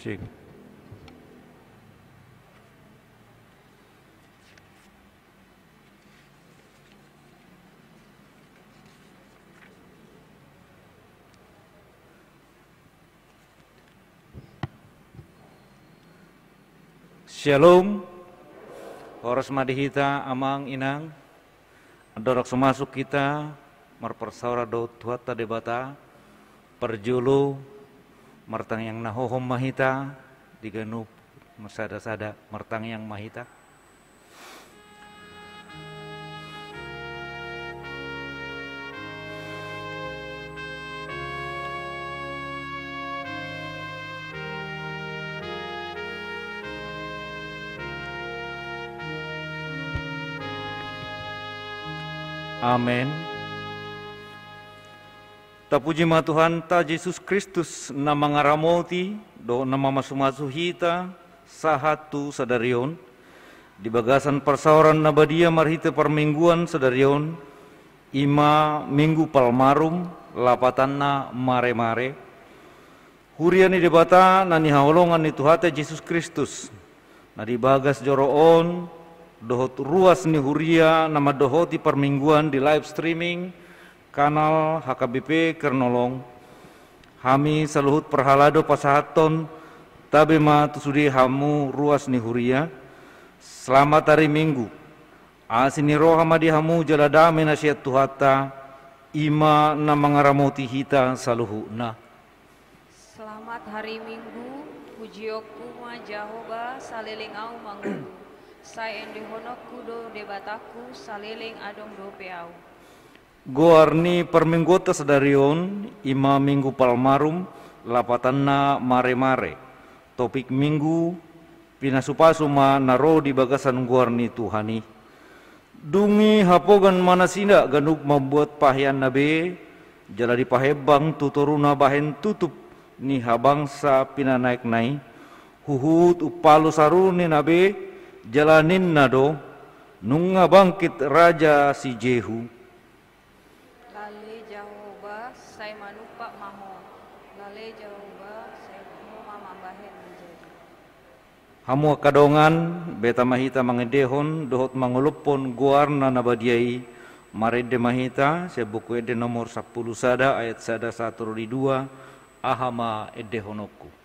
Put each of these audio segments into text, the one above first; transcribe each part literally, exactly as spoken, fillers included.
Cek. Syalom. Horas ma di hita, amang, inang. Andorang so masuk hita marparsaoran dohot Tuhanta Debata, parjolo martangiang na hohom ma hita, di ganup sada-sada martangiang ma hita. Amen. Tapuji ma Tuhanta Jesus Kristus, na mangaramoti dohot na mamasumasu hita sahat tu sadari on, di bagasan parsaoran na badia marhite parmingguan sadari on, i ma Minggu Palmarum, lapatanna Mare-mare. Huria ni Debata na nihaholongan ni Tuhanta Jesus Kristus, na di bagas joro on, dohot ruas ni huria na mandohoti parmingguan di live streaming kanal H K B P Kernolong. Hami saluhut parhalado pasahathon tabe ma tu sude hamu ruas ni huria. Selamat hari Minggu. Asi ni roha ma di hamu jala dame na sian Tuhanta, i ma na mangaramoti hita saluhutna. Selamat hari Minggu. Pujionku ma Jahowa, saleleng ahu mangolu. Sai endehononku do Debatangku, saleleng adong dope ahu. Goar ni parmingguonta sadari on, i ma Minggu Palmarum, lapatanna Mare-mare. Topik Minggu, pinasupasu ma na ro di bagasan goar ni Tuhan i. Dung i hapogan ma nasida ganup mambuat paheanna be, jala dipahembang tu toruna bahen tutup ni habangsa pinanaekna i, huhut umpalo sarunina be, jala ninna do: Nunga bangkit raja si Jehu. Lale Jahowa, sai manumpak ma Ho. Lale Jahowa, sai Ho ma mambahen manjadi. Hamu angka dongan, beta ma hita mangendehon dohot mangolophon goarna na badia i. Marende ma hita sian Buku Ende nomor sampulu sada, ayat sada sahat ro di dua. Aha ma endehononku.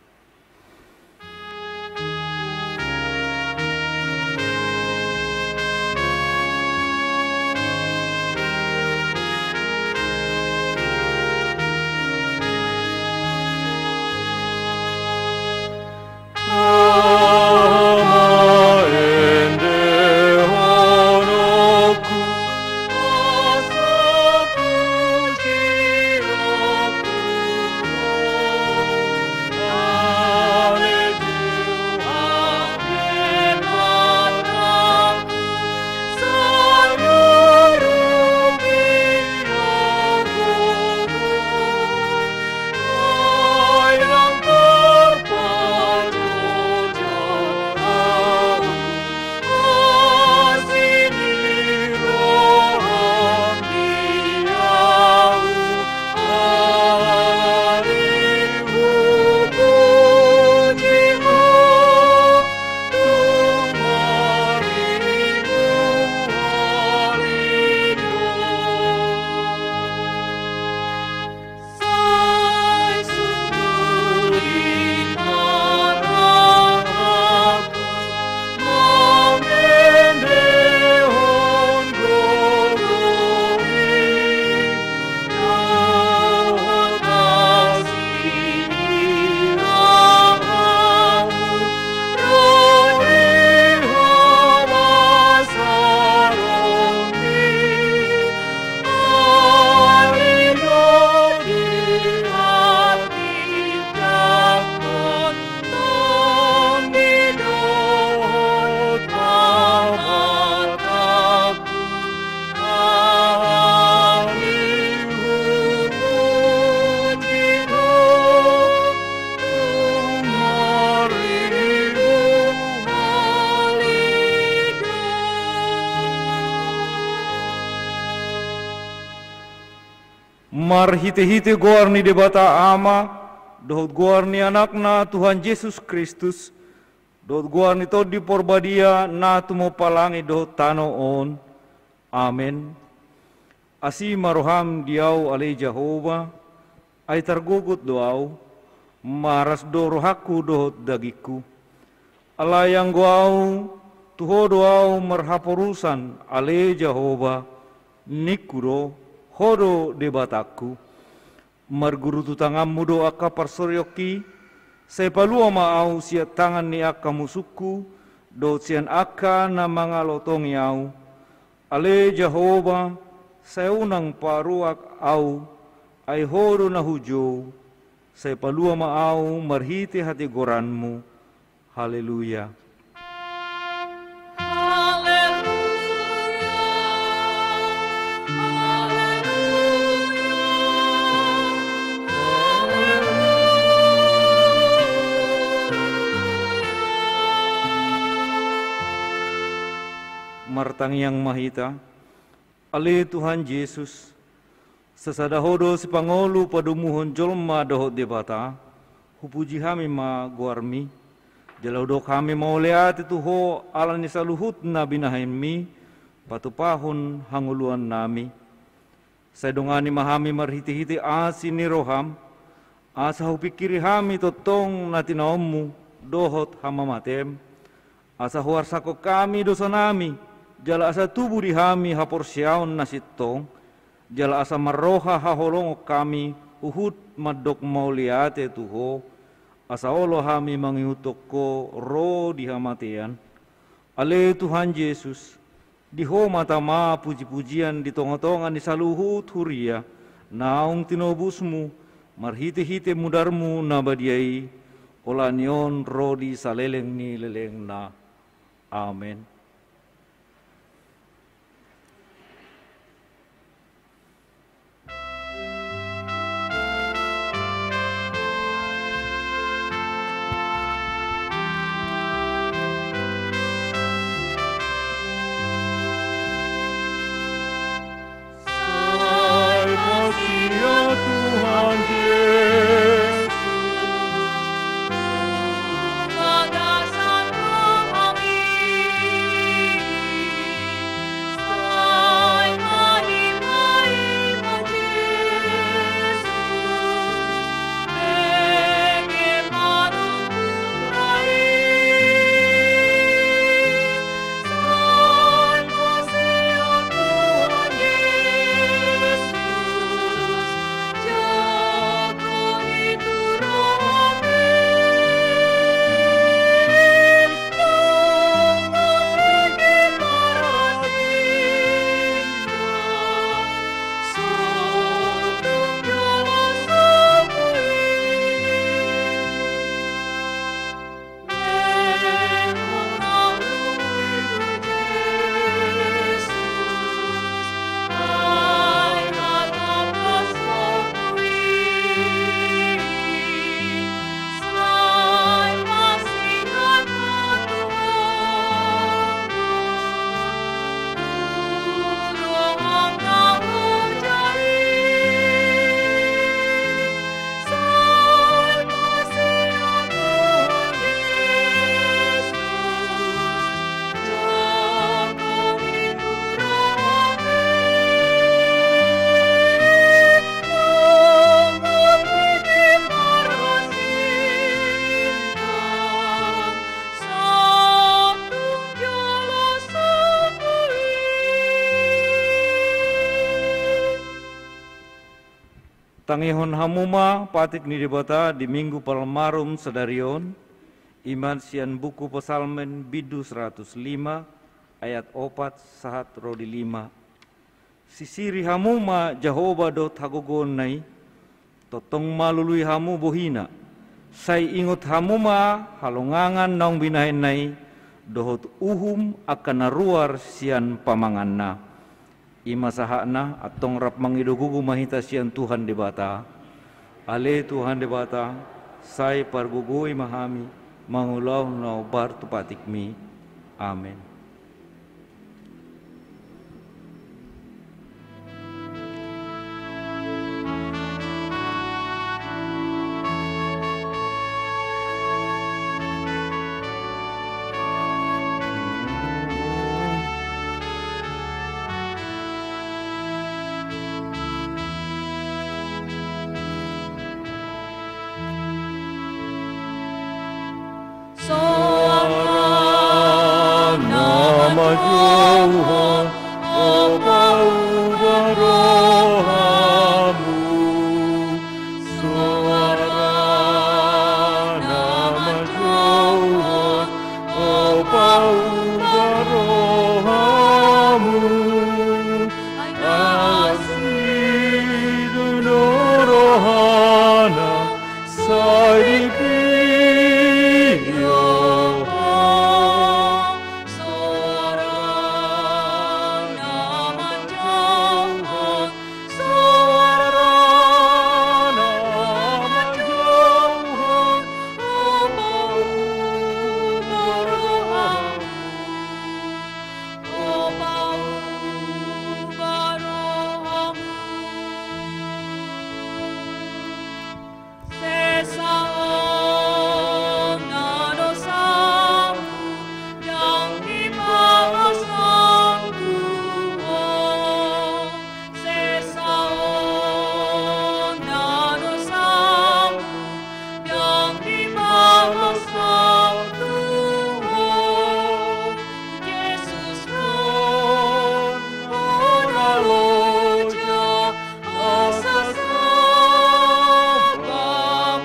Marhitehite goar ni Debata Ama, dohot goar ni Anakna Tuhan Jesus Kristus, dohot goar ni Tondi Porbadia na tumompa langit dohot tano on. Amen. Asi ma roham di ahu ale Jahowa, ai targogot do ahu, maras do rohangku dohot dagingku. Alai anggo ahu, tu Ho do ahu marhaporusan ale Jahowa, ningku do, Ho do Debatangku. Margurutu tanganmu do angka parsoriongki, sai palua ma ahu sian tangan ni angka musungku, dohot sian angka na mangalotongi ahu. Ale Jahowa, sai unang paruak ahu, ai Ho do na hujou, sai palua ma ahu marhite hatigoranmu. Haleluya. Martangiang ma hita. Ale Tuhan Jesus, sasada Ho do sipangolu padomuhon jolma dohot Debata, hupuji hami ma goarmi. Jala hudok hami mauliate tu Ho ala ni saluhut na binahenmi patupahon hangoluannami. Sai dongani ma hami marhitehite asi ni roham, asa hupingkiri hami tongtong na tinaonmu dohot hamamatem. Asa huarsangkon hami dosanami, jala asa tubu di hami haporseaon na sintong, jala asa marroha haholongon hami huhut mandok mauliate tu Ho, asa olo hami mangihuthon Ho ro di hamatean. Ale Tuhan Jesus, di Ho ma tama pujipujian di tongatonga ni saluhut huria naung tinobusmu marhitehite mudarmu na badia i, olat ni on ro di saleleng ni lelengna. Amen. Sai pasia Tuhan Jesus. Tangihon hamu ma patik ni Debata di Minggu Palmarum sadari on, i ma sian buku Psalmen bindu seratus lima ayat opat sahat ro di lima. Sisiri hamu ma Jahowa dohot hagogoonna i, tongtong ma lului hamu bohina. Sai ingot hamu ma halongangan naung binahenna i, dohot uhum angka na ruar sian pamanganna. I ma sahatna, antong rap mangido gogo ma hita sian Tuhan Debata. Ale Tuhan Debata, sai pargogoi ma hami mangulahon na hombar tu patikmi. Amen. Jouhon, o pauba rohamu, soara na manjouhon, o pauba rohamu, asi do rohana, sai dipio ho. Soara na manjouhon, soara na manjouhon, o pauba rohamu, o pauba rohamu. Sesa hona dosamu, ndang dibagas Tuhan. Sesa hona dosamu, ndang dibagas Tuhan. Jesus, Tuhan, hona loja, asa saba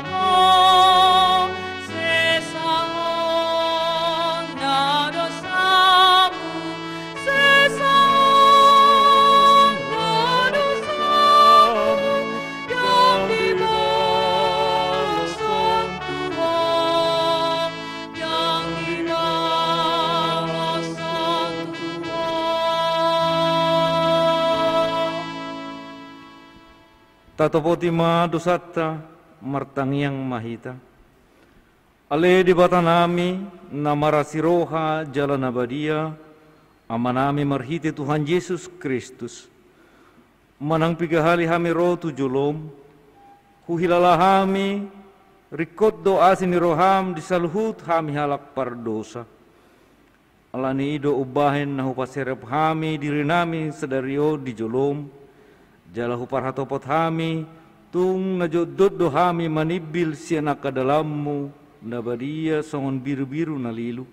ma, sesa hona dosamu, sesa hona dosamu, ndang dibagas Tuhan, ndang dibagas Tuhan. Tatopoti ma dosanta, martangiang ma hita. Ale Debatanami, na marasi roha jala na badia, Amanami marhite Tuhan Jesus Kristus, manang piga hali hami ro tu jolom, huhilala hami, ringkot do asi ni roham di saluhut hami halak pardosa. Alani i do umbahen na hupaserep hami dirinami sadari on di jolom, jala huparhatopot hami, tung na jotjot do hami manimbil sian angka dalanmu na badia songon birubiru na lilu.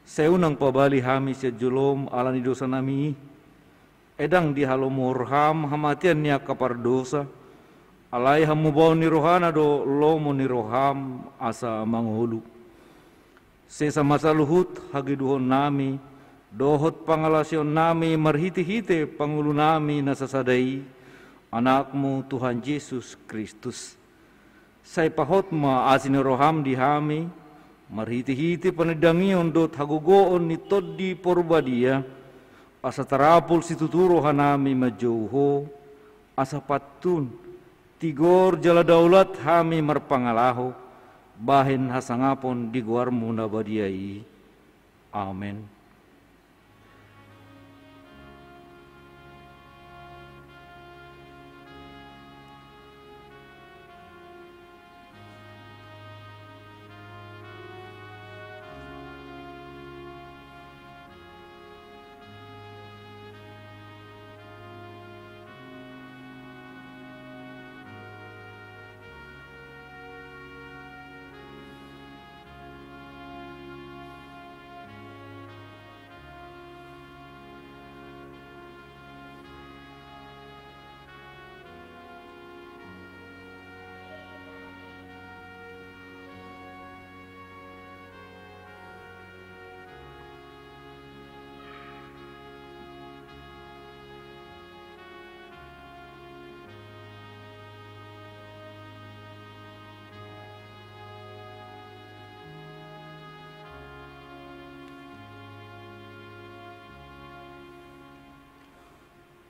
Sai unang pabali hami sian jolom alani dosanami i. Ai ndang dihalomohon ham hamatean ni angka pardosa, alai hamubaon ni rohana do lomo ni roham asa mangolu. Sesa ma saluhut hagedukannami dohot pangalaosionnami marhitehite pangolunami na sasada i, Anakmu Tuhan Jesus Kristus. Sai pahot ma asi ni roham di hami, marhitehite panindangion dohot hagogoon ni Tondi Porbadia, asa tarapul situtu rohanami manjou Ho, asa pantun, tigor jala daulat hami marpangalaho, bahen hasangapon di goarmu na badia i. Amen.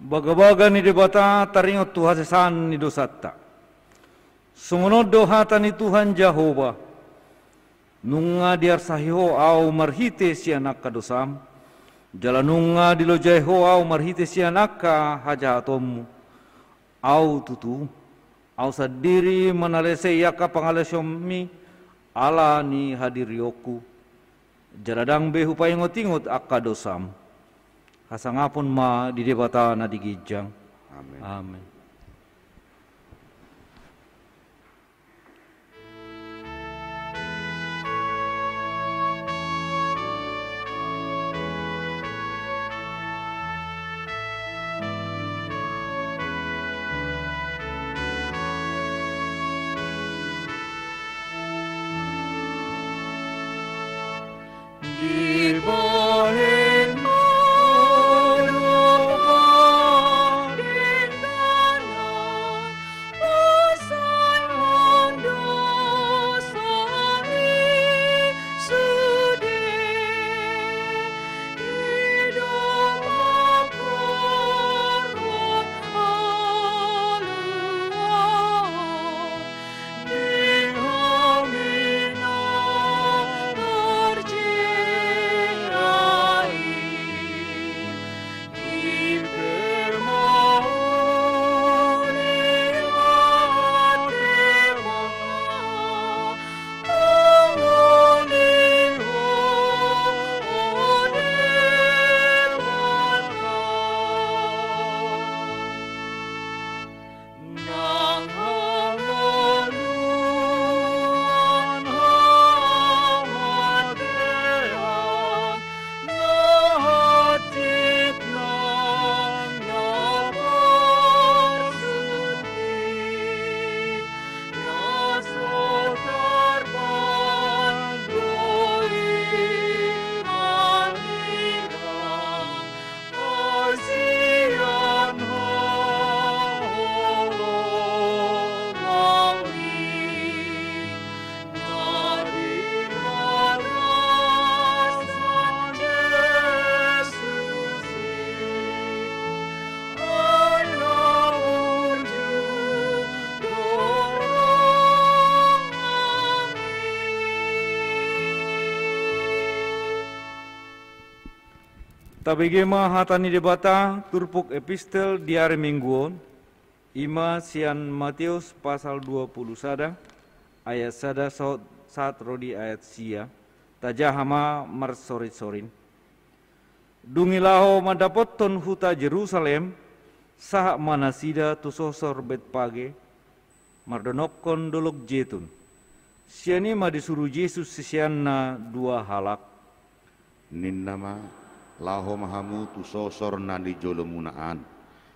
Bagabaga ni Debata taringot tu hasesaan ni dosanta. Songon on do hata ni Tuhan Jahowa: Nunga diarsahi Ho Ahu marhite sian angka dosam, jala nunga dilojai Ho Ahu marhite sian angka hajahatonmu. Ahu tutu, Ahu sandiri manalesei angka pangalaosionmi ala ni hadirionku, jala ndang be hupaingotingot angka dosam. Hasangapon ma di Debata na di ginjang. Amen. Amen. Tabege ma hata ni Debata turpuk epistel di ari Minggu on, i ma sian Mateus pasal dua pulu sada, ayat sada saut sahat ro di ayat sia. Tajaha ma marsorinsorin. Dung i laho mandapothon huta Jerusalem, sahat ma nasida tu sosor Betpage, mardonokkon Dolok Jetun. Sian i ma disuru Jesus siseanna dua halak. Ninna ma, laho ma hamu tu sosor na di jolomuna an.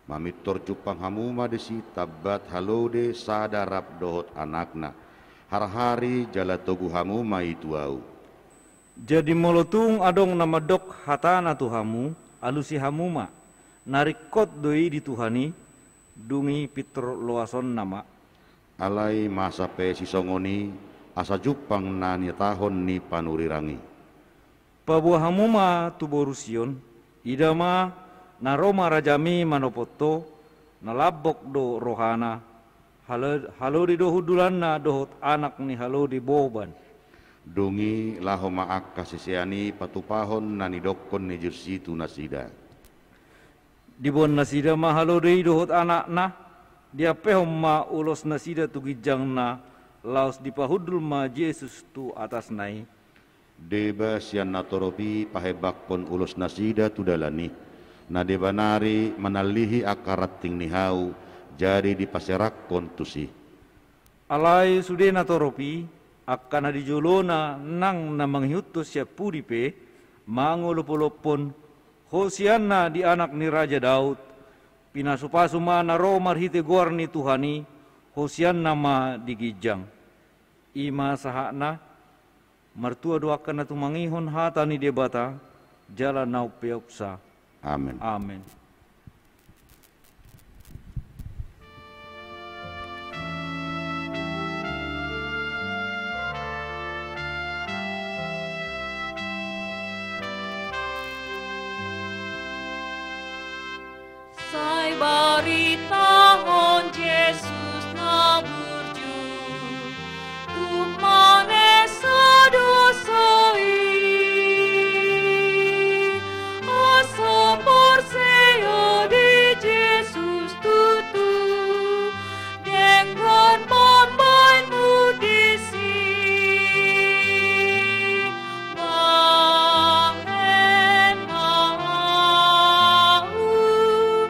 Mamintor jumpang hamu ma disi tambat halode sada rap dohot anakna. Harhari jala togu hamu ma i tu ahu. Jadi molo tung adong na mandok hatana tu hamu, alusi hamu ma, na ringkot do i di Tuhan i, dung i pintor loasonna ma. Alai masa pe sisongon i, asa jumpang na nihatahon ni panurirang i. Paboa hamu ma tu boru Sion, ida ma, na ro ma rajami manopot ho, na lambok do rohana, halo-, halode do hundulanna dohot anak ni halode boban. Dung i laho ma angka sisean i patupahon na nidokkon ni Jesus i tu nasida. Diboan nasida ma halode i dohot anakna, diampehon ma ulos nasida tu ginjangna, laos dipahundul ma Jesus tu atasna i. Deba sian natorop i pahembanghon ulos nasida tu dalan i. Na deba nari manallihi angka ranting ni hau, jadi dipaseranghon tusi. Alai sude natorop i, angka na di jolona nang na mangihuthon sian pudi pe, mangolopolophon, Hosianna di anak ni Raja Daud, pinasupasu ma na ro marhite goar ni Tuhan i, Hosianna ma di ginjang. I ma sahatna. Martua do angka na tumangihon hata ni Debata, jala na umpeopsa. Amen. Amen. Sai baritahon Jesus na burju, tumangihon dosa i, asa porsea di Jesus tutu, denggan mambahen mundisi. Bahen ma ahu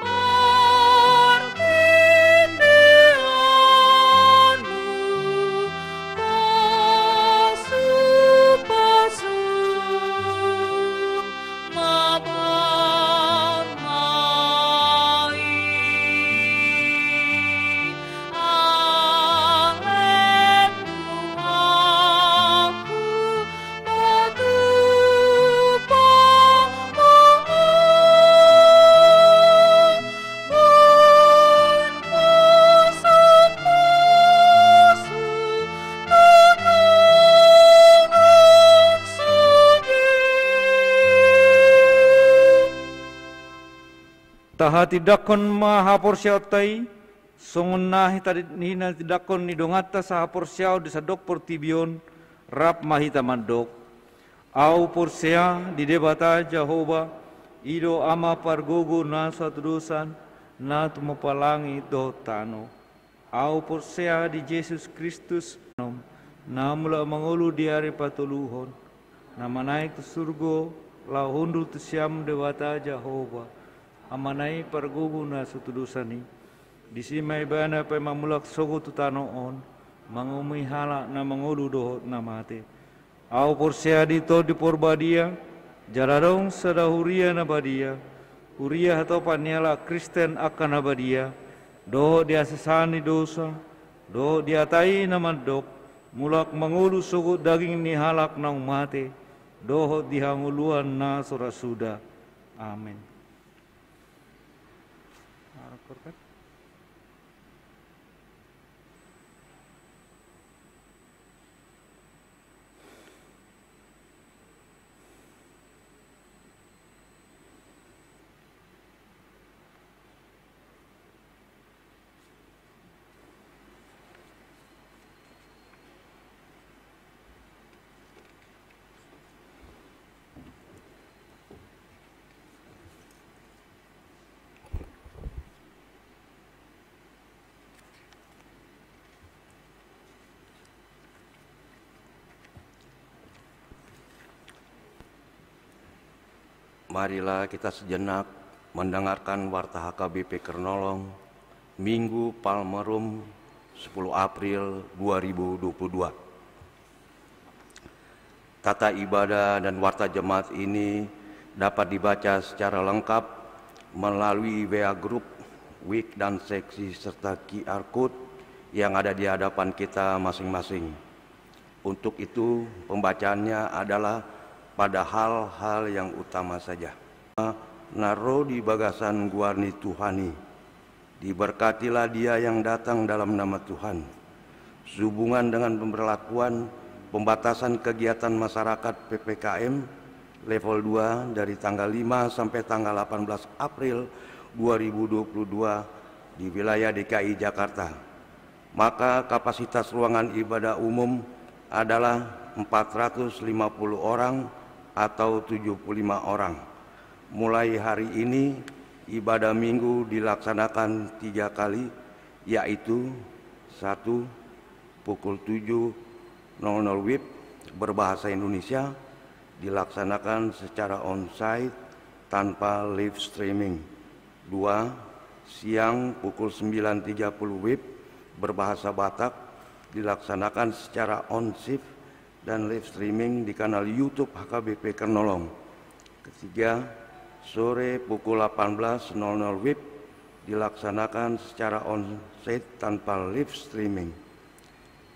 partingkianmu, pasupasu ma bangsa i. Alai Tuhanku, patupa ma ahu. Tahatindanghon ma haporseaonta i, songon na hita-, hinatindanghon ni donganta sahaporseaon di sandok portibi on, rap ma hita mandok. Ahu porsea di Debata Jahowa, i do Ama pargogo na so hatudosan, na tumompa langit dohot tano. Ahu porsea di Jesus Kristus, na mulak mangolu di ari patoluhon, na manaek tu surgo, laho hundul tu siam Debata Jahowa, Amana i pargogo na so hatudosan i. Disi ma Ibana pe mamulak sogot tu tano on, mangomohi halak na mangolu dohot na mate. Ahu porsea di Tondi Porbadia, jala adong sada huria na badia, huria hatopan ni halak Kristen angka na badia, dohot di hasesaan ni dosa, dohot di hata i na mandok, mulak mangolu sogot daging ni halak naung mate, dohot di hangoluan na so ra suda. Amen. Marilah kita sejenak mendengarkan warta H K B P Kernolong, Minggu Palmarum, sepuluh April dua ribu dua puluh dua. Tata ibadah dan warta jemaat ini dapat dibaca secara lengkap melalui W A group, wik dan seksi serta Q R code yang ada di hadapan kita masing-masing. Untuk itu, pembacaannya adalah pada hal-hal yang utama saja. Na ro di bagasan goar ni Tuhan i, diberkatilah dia yang datang dalam nama Tuhan. Sehubungan dengan pemberlakuan pembatasan kegiatan masyarakat P P K M level dua dari tanggal lima sampai tanggal delapan belas April dua ribu dua puluh dua di wilayah D K I Jakarta, maka kapasitas ruangan ibadah umum adalah empat ratus lima puluh orang atau tujuh puluh lima orang. Mulai hari ini, ibadah Minggu dilaksanakan tiga kali, yaitu: satu, pukul tujuh nol nol wib berbahasa Indonesia, dilaksanakan secara onsite tanpa live streaming. Dua, siang pukul sembilan tiga puluh wib berbahasa Batak, dilaksanakan secara onshift dan live streaming di kanal YouTube H K B P Kernolong. Ketiga, sore pukul delapan belas nol nol wib dilaksanakan secara onsite tanpa live streaming.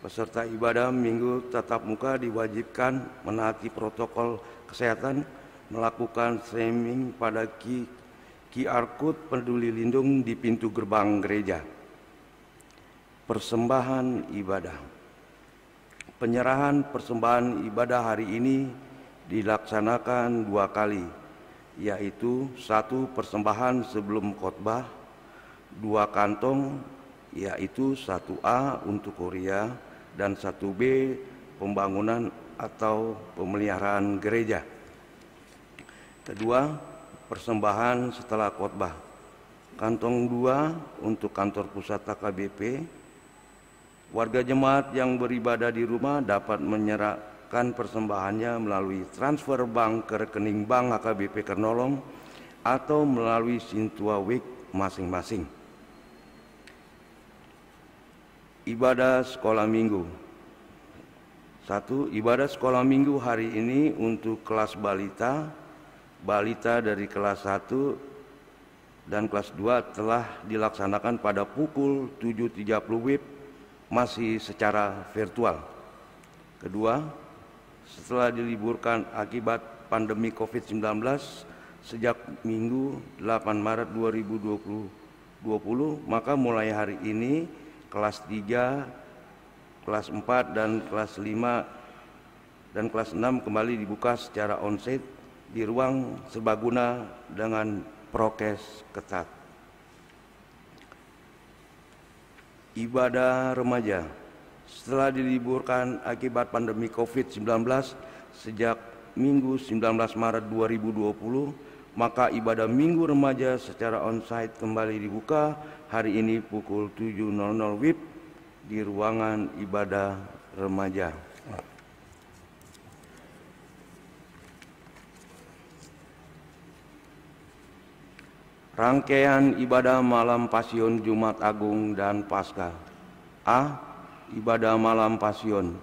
Peserta ibadah Minggu tatap muka diwajibkan menaati protokol kesehatan, melakukan streaming pada Q-, Q R code Peduli Lindung di pintu gerbang gereja. Persembahan ibadah. Penyerahan persembahan ibadah hari ini dilaksanakan dua kali, yaitu: satu, persembahan sebelum khotbah, dua kantong, yaitu satu A untuk kuria dan satu B pembangunan atau pemeliharaan gereja. Kedua, persembahan setelah khotbah. Kantong dua untuk kantor pusat H K B P. Warga jemaat yang beribadah di rumah dapat menyerahkan persembahannya melalui transfer bank ke rekening bank H K B P Kernolong atau melalui Sintua Wik masing-masing. Ibadah Sekolah Minggu. Satu, ibadah Sekolah Minggu hari ini untuk kelas balita, balita dari kelas satu dan kelas dua telah dilaksanakan pada pukul tujuh tiga puluh wib, masih secara virtual. Kedua, setelah diliburkan akibat pandemi covid sembilan belas sejak Minggu delapan Maret dua ribu dua puluh, dua puluh, maka mulai hari ini kelas tiga, kelas empat, dan kelas lima dan kelas enam kembali dibuka secara onsite di ruang serbaguna dengan prokes ketat. Ibadah remaja. Setelah diliburkan akibat pandemi covid sembilan belas sejak Minggu sembilan belas Maret dua ribu dua puluh, maka ibadah Minggu Remaja secara onsite kembali dibuka hari ini pukul tujuh nol nol wib di ruangan ibadah remaja. Rangkaian ibadah malam Pasion, Jumat Agung, dan Paskah. A. Ibadah malam Pasion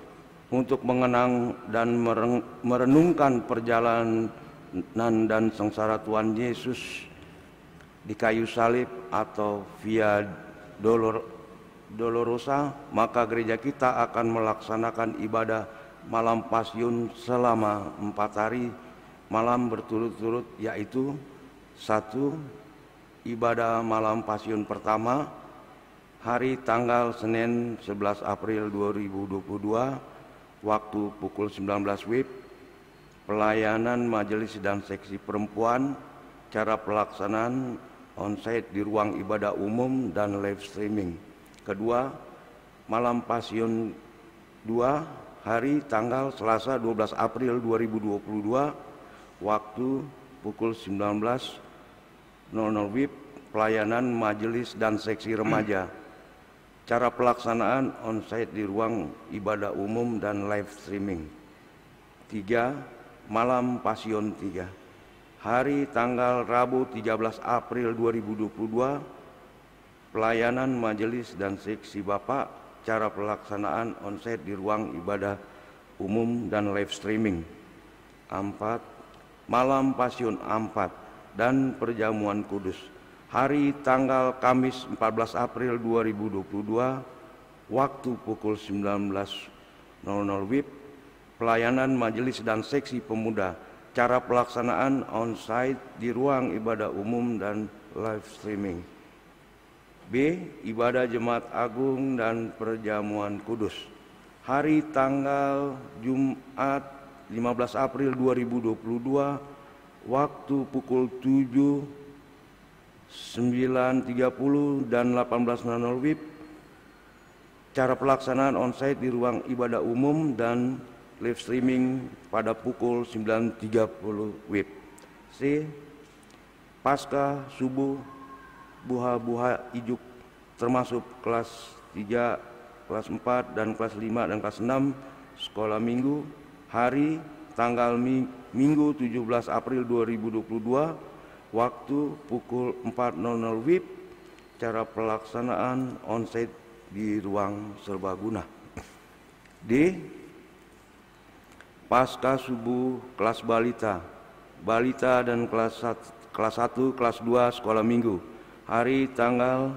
untuk mengenang dan mereng-, merenungkan perjalanan dan sengsara Tuhan Yesus di kayu salib atau Via Dolor-, Dolorosa, maka gereja kita akan melaksanakan ibadah malam Pasion selama empat hari malam berturut-turut, yaitu: satu, ibadah malam Pasion pertama, hari tanggal Senin sebelas April dua ribu dua puluh dua, waktu pukul sembilan belas wib, pelayanan majelis dan seksi perempuan, cara pelaksanaan onsite di ruang ibadah umum dan live streaming. Kedua, malam Pasion dua, hari tanggal Selasa dua belas April dua ribu dua puluh dua, waktu pukul sembilan belas nol nol wib, pelayanan majelis dan seksi remaja. Cara pelaksanaan onsite di ruang ibadah umum dan live streaming. Tiga, malam Pasion tiga. Hari tanggal Rabu tiga belas April dua ribu dua puluh dua, pelayanan majelis dan seksi Bapak, cara pelaksanaan onsite di ruang ibadah umum dan live streaming. Empat, malam Pasion empat dan perjamuan kudus. Hari tanggal Kamis empat belas April dua ribu dua puluh dua, waktu pukul sembilan belas nol nol W I B, pelayanan majelis dan seksi pemuda, cara pelaksanaan onsite di ruang ibadah umum dan live streaming. B, ibadah Jemaat Agung dan perjamuan kudus. Hari tanggal Jumat lima belas April dua ribu dua puluh dua, waktu pukul tujuh, sembilan tiga puluh, dan delapan belas nol nol W I B, cara pelaksanaan onsite di ruang ibadah umum dan live streaming pada pukul sembilan tiga puluh W I B. C, Pasca, Subuh, Buha-buha Ijuk, termasuk kelas tiga, kelas empat, dan kelas lima dan kelas enam, sekolah minggu, hari, tanggal Mi-, Minggu tujuh belas April dua ribu dua puluh dua, waktu pukul empat nol nol W I B, cara pelaksanaan onsite di ruang serbaguna. D, Pasca Subuh, kelas balita, balita dan kelas sat-, kelas satu, kelas dua, sekolah minggu. Hari tanggal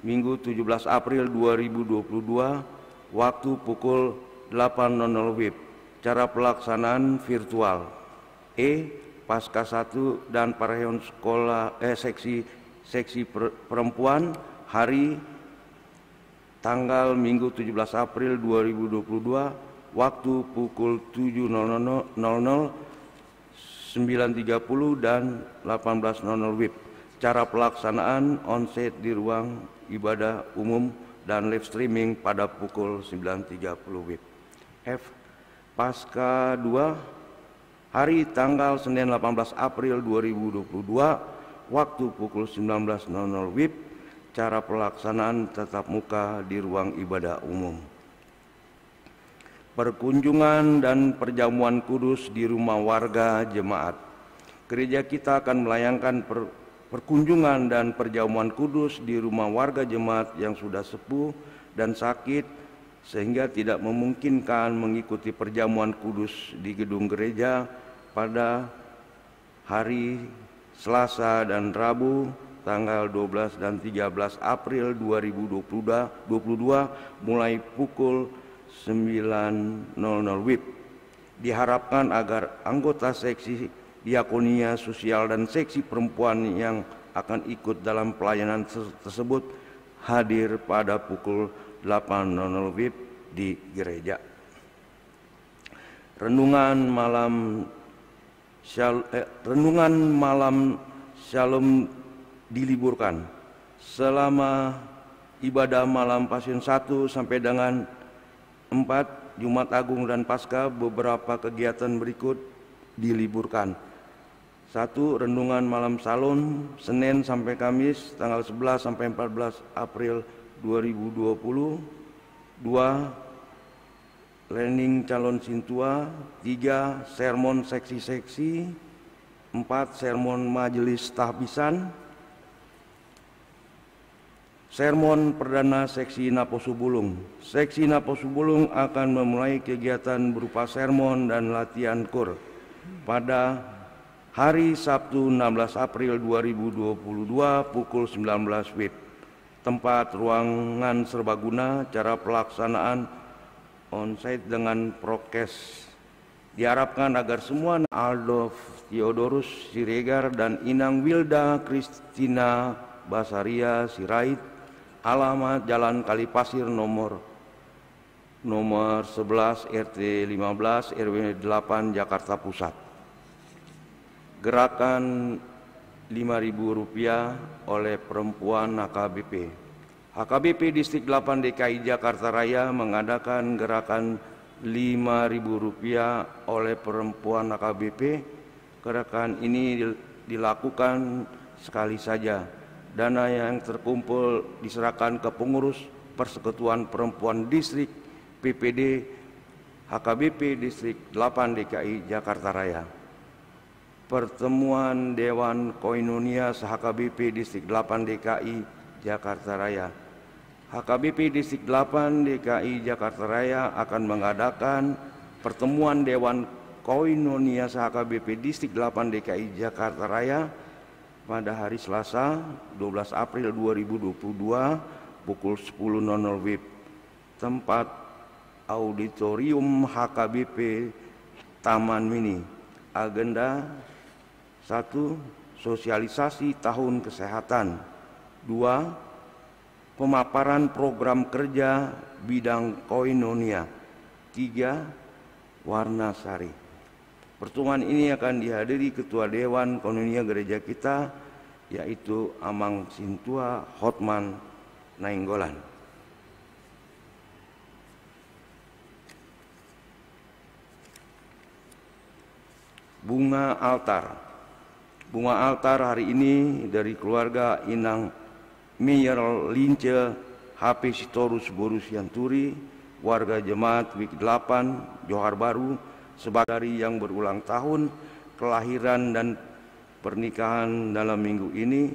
Minggu tujuh belas April dua ribu dua puluh dua, waktu pukul delapan nol nol W I B. Cara pelaksanaan virtual. E, Pasca satu dan Parahon sekolah, eh, seksi, seksi per-, perempuan, hari tanggal Minggu tujuh belas April dua ribu dua puluh dua, waktu pukul tujuh nol nol, sembilan tiga puluh, dan delapan belas nol nol W I B. Cara pelaksanaan onsite di ruang ibadah umum dan live streaming pada pukul sembilan tiga puluh W I B. F, Pasca dua, hari tanggal Senin delapan belas April dua ribu dua puluh dua, waktu pukul sembilan belas nol nol W I B, cara pelaksanaan tatap muka di ruang ibadah umum. Perkunjungan dan perjamuan kudus di rumah warga jemaat. Gereja kita akan melayangkan per-, perkunjungan dan perjamuan kudus di rumah warga jemaat yang sudah sepuh dan sakit, sehingga tidak memungkinkan mengikuti perjamuan kudus di gedung gereja pada hari Selasa dan Rabu, tanggal dua belas dan tiga belas April dua ribu dua puluh dua, mulai pukul sembilan nol nol W I B. Diharapkan agar anggota seksi diakonia, sosial, dan seksi perempuan yang akan ikut dalam pelayanan ter-, tersebut hadir pada pukul delapan nol nol W I B di gereja. Renungan malam Syal-, eh, renungan malam Shalom diliburkan. Selama ibadah malam Pasion satu sampai dengan empat, Jumat Agung dan Paskah, beberapa kegiatan berikut diliburkan. Satu, renungan malam Shalom, Senin sampai Kamis, tanggal sebelas sampai empat belas April dua ribu dua puluh. Dua, lening calon sintua. Tiga, sermon seksi-seksi. Empat, sermon majelis tahbisan. Sermon perdana seksi Naposo Bulung. Seksi Naposo Bulung akan memulai kegiatan berupa sermon dan latihan koor pada hari Sabtu enam belas April dua ribu dua puluh dua pukul sembilan belas W I B. Tempat ruangan serbaguna, cara pelaksanaan onsite dengan prokes. Diharapkan agar semua Adolf Theodorus Siregar dan Inang Wilda Kristina Basaria Sirait, alamat Jalan Kalipasir nomor, nomor sebelas, R T lima belas, R W delapan, Jakarta Pusat. Gerakan lima ribu rupiah oleh perempuan H K B P. H K B P Distrik delapan D K I Jakarta Raya mengadakan gerakan lima ribu rupiah oleh perempuan H K B P. Gerakan ini dil-, dilakukan sekali saja. Dana yang terkumpul diserahkan ke pengurus Persekutuan Perempuan Distrik, P P D, H K B P Distrik delapan D K I Jakarta Raya. Pertemuan Dewan Koinonia se-H K B P Distrik delapan D K I Jakarta Raya. H K B P Distrik delapan D K I Jakarta Raya akan mengadakan pertemuan Dewan Koinonia se-H K B P Distrik delapan D K I Jakarta Raya pada hari Selasa, dua belas April dua ribu dua puluh dua, pukul sepuluh nol nol W I B. Tempat, Auditorium H K B P Taman Mini. Agenda: satu, sosialisasi tahun kesehatan. Dua, pemaparan program kerja bidang koinonia. Tiga, warna sari. Pertemuan ini akan dihadiri Ketua Dewan Koinonia Gereja kita, yaitu Amang Sintua Hotman Nainggolan. Bunga altar. Bunga altar hari ini dari keluarga Inang Meyer Lince H P Sitorus boru Sianturi, warga jemaat WIB delapan, Johar Baru, sebagai hari yang berulang tahun kelahiran dan pernikahan dalam minggu ini.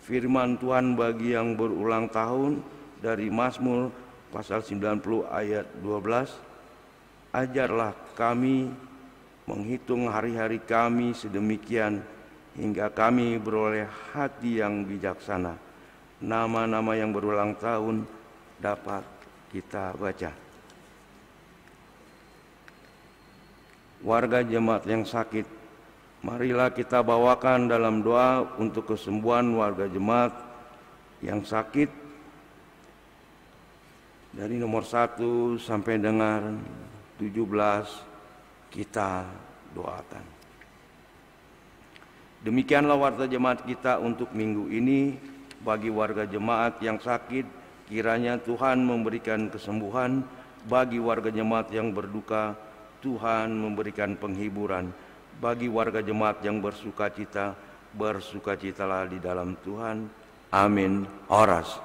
Firman Tuhan bagi yang berulang tahun dari Mazmur pasal sembilan puluh ayat dua belas, "Ajarlah kami menghitung hari-hari kami sedemikian, hingga kami beroleh hati yang bijaksana." Nama-nama yang berulang tahun dapat kita baca. Warga jemaat yang sakit. Marilah kita bawakan dalam doa untuk kesembuhan warga jemaat yang sakit, dari nomor satu sampai dengan tujuh belas, kita doakan. Demikianlah warta jemaat kita untuk minggu ini. Bagi warga jemaat yang sakit, kiranya Tuhan memberikan kesembuhan. Bagi warga jemaat yang berduka, Tuhan memberikan penghiburan. Bagi warga jemaat yang bersukacita, bersukacitalah di dalam Tuhan. Amin. Horas.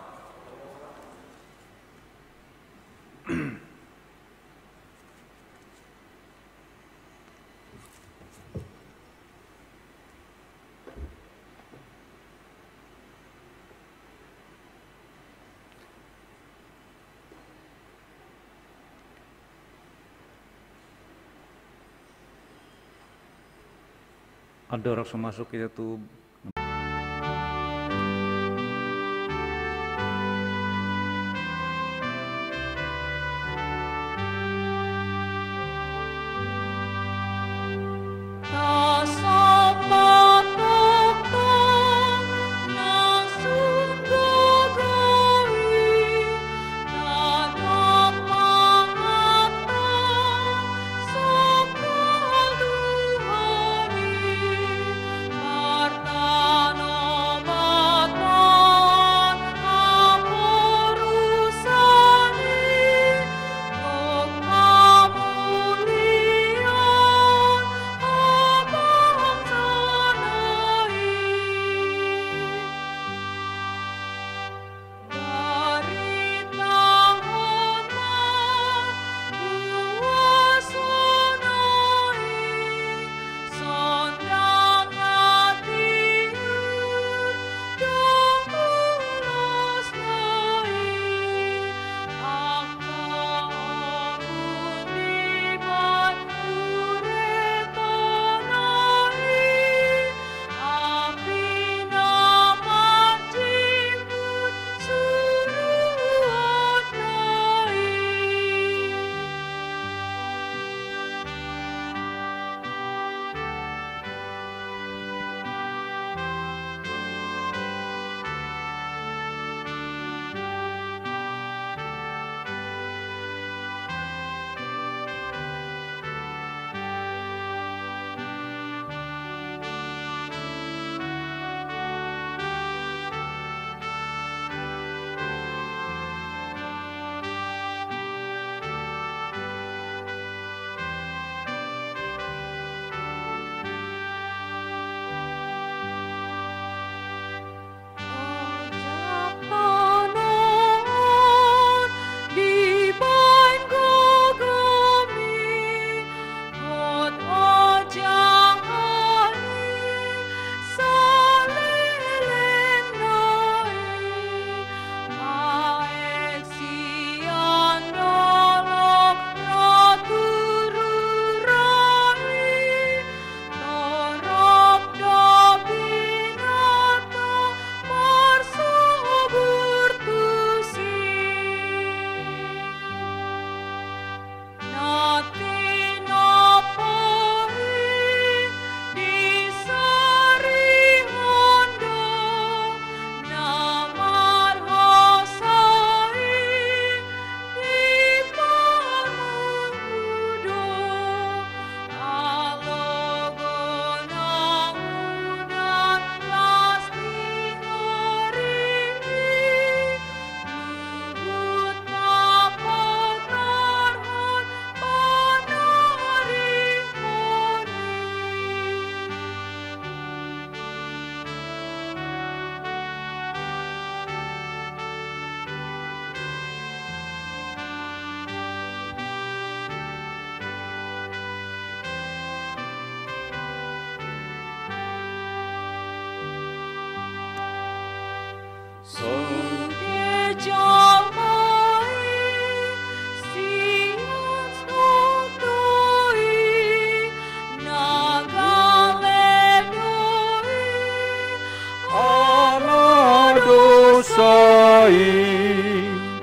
Andorang so masuk kita tu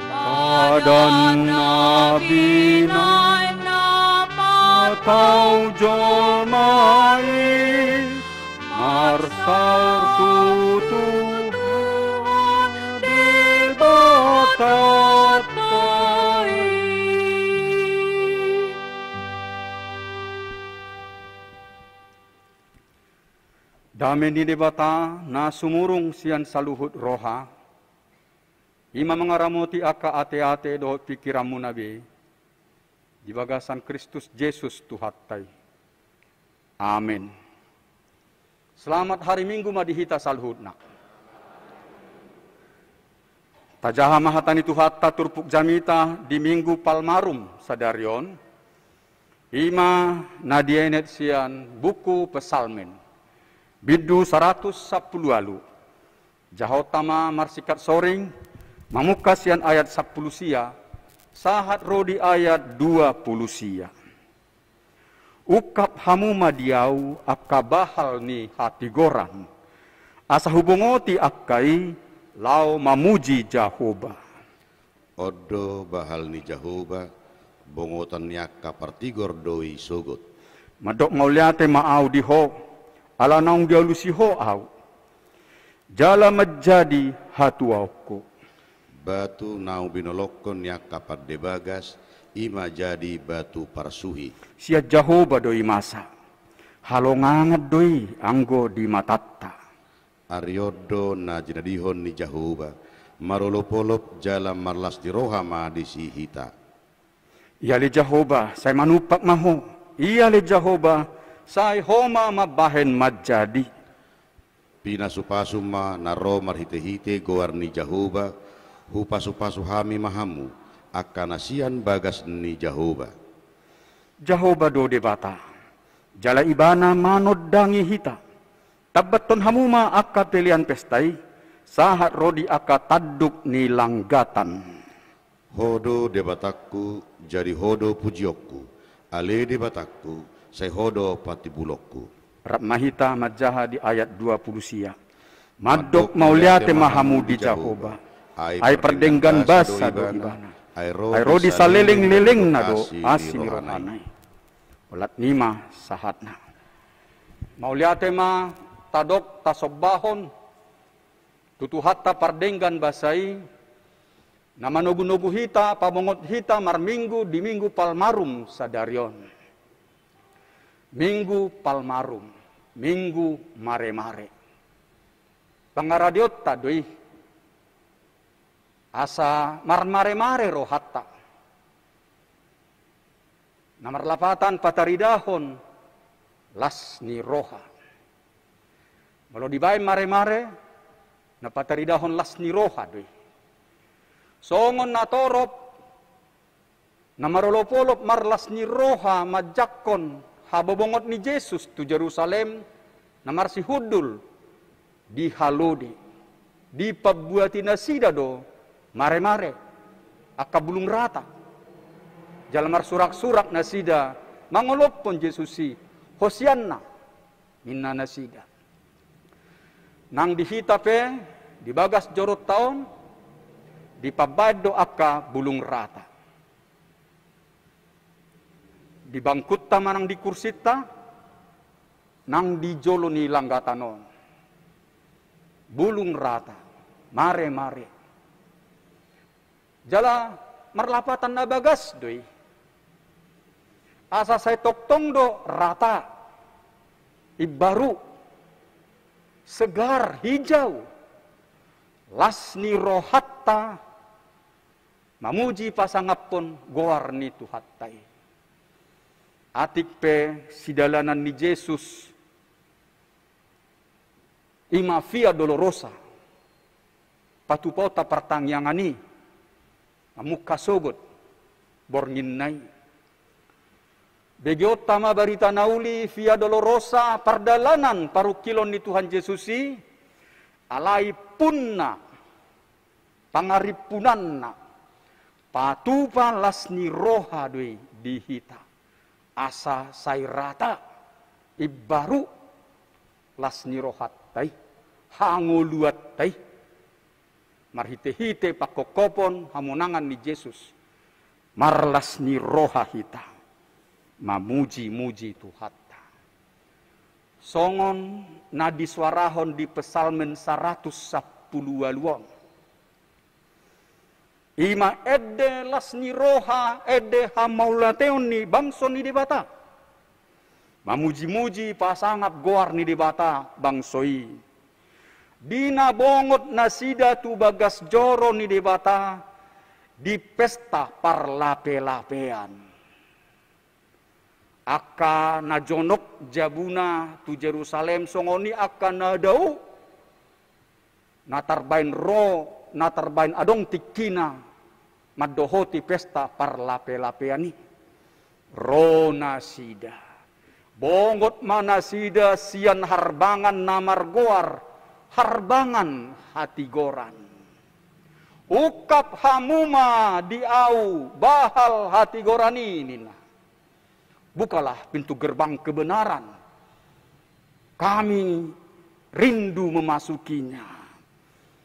Padan na binahen na patau jolma i, marsaor tu Tuhan Debatanta i. Dame ni Debata na sumurung sian saluhut roha, i ma mangaramoti angka ateate dohot pingkiranmuna be di bagasan Kristus Jesus Tuhanta i. Amen. Selamat hari Minggu ma di hita saluhutna. Tajaha ma hata ni Tuhanta turpuk jamita di Minggu Palmarum sadari on, i ma na dienet sian buku Psalmen, bindu saratus sampulu ualu. Jahonta ma marsingkat soring, mamungka sian ayat sampulu sia, sahat ro di ayat dua pulu sia. Ungkap hamu ma di ahu angka bahal ni hatigoran, asa hubongoti angka i laho mamuji Jahowa. On do bahal ni Jahowa, bongotan ni angka partigor do i sogot. Mandok mauliate ma ahu di Ho, ala naung dialusi Ho ahu, jala manjadi hatuaonku. Batu naung binolongkon ni angka pande bagas, i ma jadi batu parsuhi. Sian Jahowa do i masa, halongangan do i anggo di matanta. Ari on do na jinadihon ni Jahowa, marolopolop jala marlas ni roha ma disi hita. Ia ale Jahowa, sai manumpak ma Ho. Ia ale Jahowa, sai Ho ma mambahen manjadi. Pinasupasu ma na ro marhitehite goar ni Jahowa, hupasupasu hami ma hamu, angka na sian bagas ni Jahowa. Jahowa do Debata, jala Ibana manondangi hita. Tambathon hamu ma angka pelean pesta i, sahat ro di angka tanduk ni langgatan. Ho do Debatangku, jadi Ho do pujionku, ale Debatangku, sai Ho do patimbulonku. Rap ma hita manjaha di ayat dua pulu sia. Mandok mauliate ma hamu di Jahowa, ai pardenggan basa do Ibana, ai ro di salelenglelengna do asi ni rohana i. Olat ni ma sahatna. Mauliate ma tadok tasombahon tu Tuhanta pardenggan basa i, na manogunogu hita, pabongot hita marminggu di Minggu Palmarum sadari on. Minggu Palmarum, Minggu Maremare. Pangaradeonta do i, asa marmaremare rohanta. Na marlapatan pataridahon las ni roha. Molo dibaen maremare, na pataridahon las ni roha do i. Songon natorop na marolopolop marlas ni roha manjangkon habobongot ni Jesus tu Jerusalem, na marsihundul di halode, dipambuati nasida do maremare, angka bulung rata. Jala marsuraksurak nasida mangolophon Jesus i, Hosianna, ninna nasida. Nang di hita pe, di bagas joronta on, dipambaen do angka bulung rata. Di bangkunta manang di kursinta, nang di jolo ni langgatan on. Bulung rata, maremare. Jala marlapatan na bagas do i. Asa sai tongtong do rata, imbaru, segar, hijau, las ni rohanta mamuji pasangaphon goar ni Tuhanta i. Atik pe sidalanan ni Jesus, i ma Via Dolorosa, patupaonta partangiangan i, mamungka sogot bornginna i. Begeonta ma barita na uli, Via Dolorosa, pardalanan parungkilon ni Tuhan Jesus i, alai punna pangarimpunanna, patupa las ni roha do i di hita. Asa sai rata, imbaru, las ni rohanta i, hangoluanta i. Marhite-hite pangkophopon hamonangan ni Jesus, marlas ni roha hita mamuji-muji Tuhanta. Songon na disuarahon di Psalmen saratus sampulu ualu on. I ma ende las ni roha, ende hamauliateon ni bangso ni Debata. Mamuji-muji, pasangap goar ni Debata bangso i. Di na bongot nasida tu bagas joro ni Debata di pesta parlape-lapean. Angka na jonok jabuna tu Jerusalem, songon i angka na dao, na tarbaen ro, na tarbaen adong tingkina mandohoti pesta parlape-lapean i. Ro nasida. Bongot ma nasida sian harbangan na margoar harbangan hatigoran. Ungkap hamu ma di ahu bahal hatigoran i, ninna. Bukalah pintu gerbang kebenaran. Kami rindu memasukinya.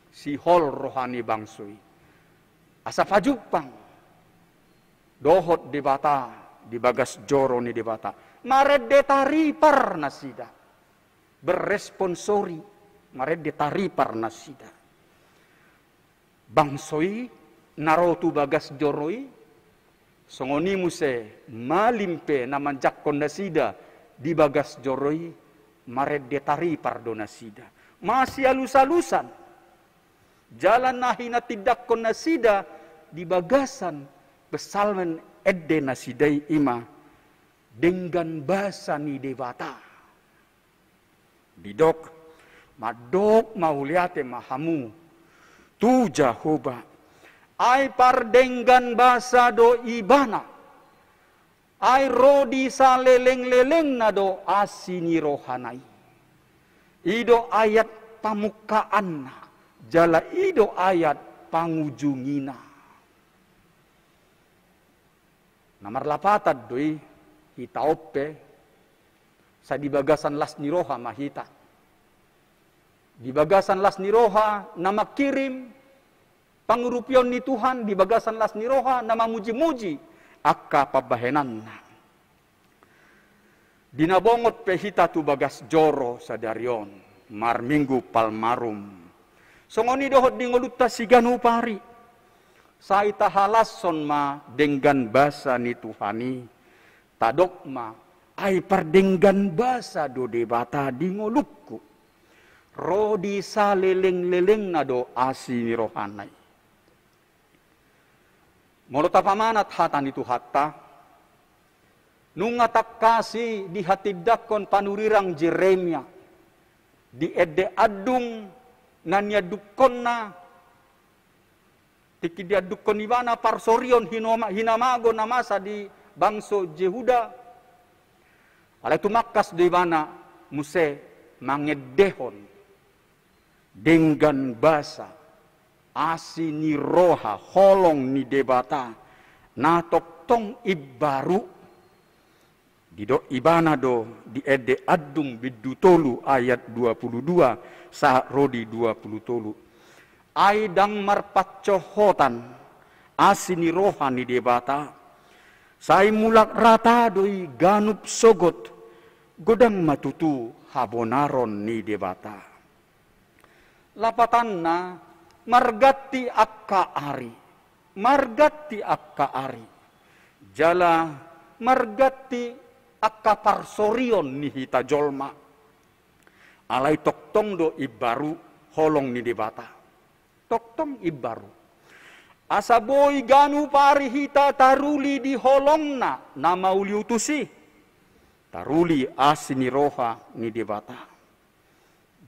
Sihol roha ni bangso i. Asa pajumpang dohot Debata di bagas joro ni Debata. Marende taripar nasida. Berresponsori, marende taripar nasida. Bangso i na ro tu bagas joro i, songon i muse malim pe na manjangkon nasida di bagas joro i, marende taripar do nasida. Masialus-alusan. Jala na hinatindangkon nasida di bagasan Psalmen ende nasida i, i ma denggan basa ni Debata. Didok, mandok mauliate ma hamu tu Jahowa. Ai pardenggan basa do Ibana. Ai ro di saleleng-lelengna do asi ni rohana i. I do ayat pamungkaanna, jala i do ayat pangujungina. Na marlapatan do i hita on pe, sai di bagasan las ni roha ma hita. Di bagasan las ni roha na mangkirim pangurupion ni Tuhan, di bagasan las ni roha na mamuji-muji angka pambahenanna. Di na bongot pe hita tu bagas joro sadari on, marminggu Palmarum. Songon i dohot di ngolunta siganup ari. Sai tahalashon ma denggan basa ni Tuhan i, tadok ma, ai pardenggan basa do Debata di ngolungku. Ro di saleleng-lelengna do asi ni rohana i. Molo tapamanat hata ni Tuhanta, nunga tangkas i dihatindangkon panurirang Jeremia, di ende andung na niandungkonna, tingki diandungkon ibana parsorion hinoma-, hinamago na masa di bangso Jehuda. Alai tumangkas do ibana muse mangendehon denggan basa, asi ni roha, holong ni Debata, na tongtong imbaru. Didok ibana do di ende andung bindu tolu ayat dua pulu dua sahat ro di dua pulu tolu. Ai ndang marpansohotan asi ni roha ni Debata, sai mulak rata do i ganup sogot, godang ma tutu habonaron ni Debata. Lapatanna, marganti angka ari, marganti angka ari, jala marganti angka parsorion ni hita jolma. Alai tongtong do imbaru holong ni Debata. Tongtong imbaru. Asa boi ganup ari hita taruli di holongna na mauliutus i. Taruli asi ni roha ni Debata.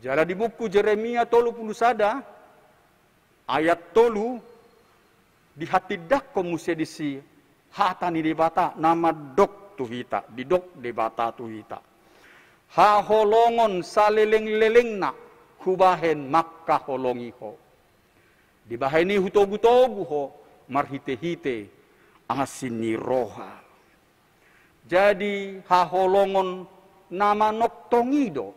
Jala di buku Jeremia tolu pulu sada, ayat tolu, dihatindangkon muse disi hata ni Debata na mandok tu hita, didok Debata tu hita. Haholongon saleleng-lelengna hubahen mangkaholongi ho. Dibahen i hutogu-togu ho marhite-hite asi ni roha. Jadi haholongon na manongtong i do,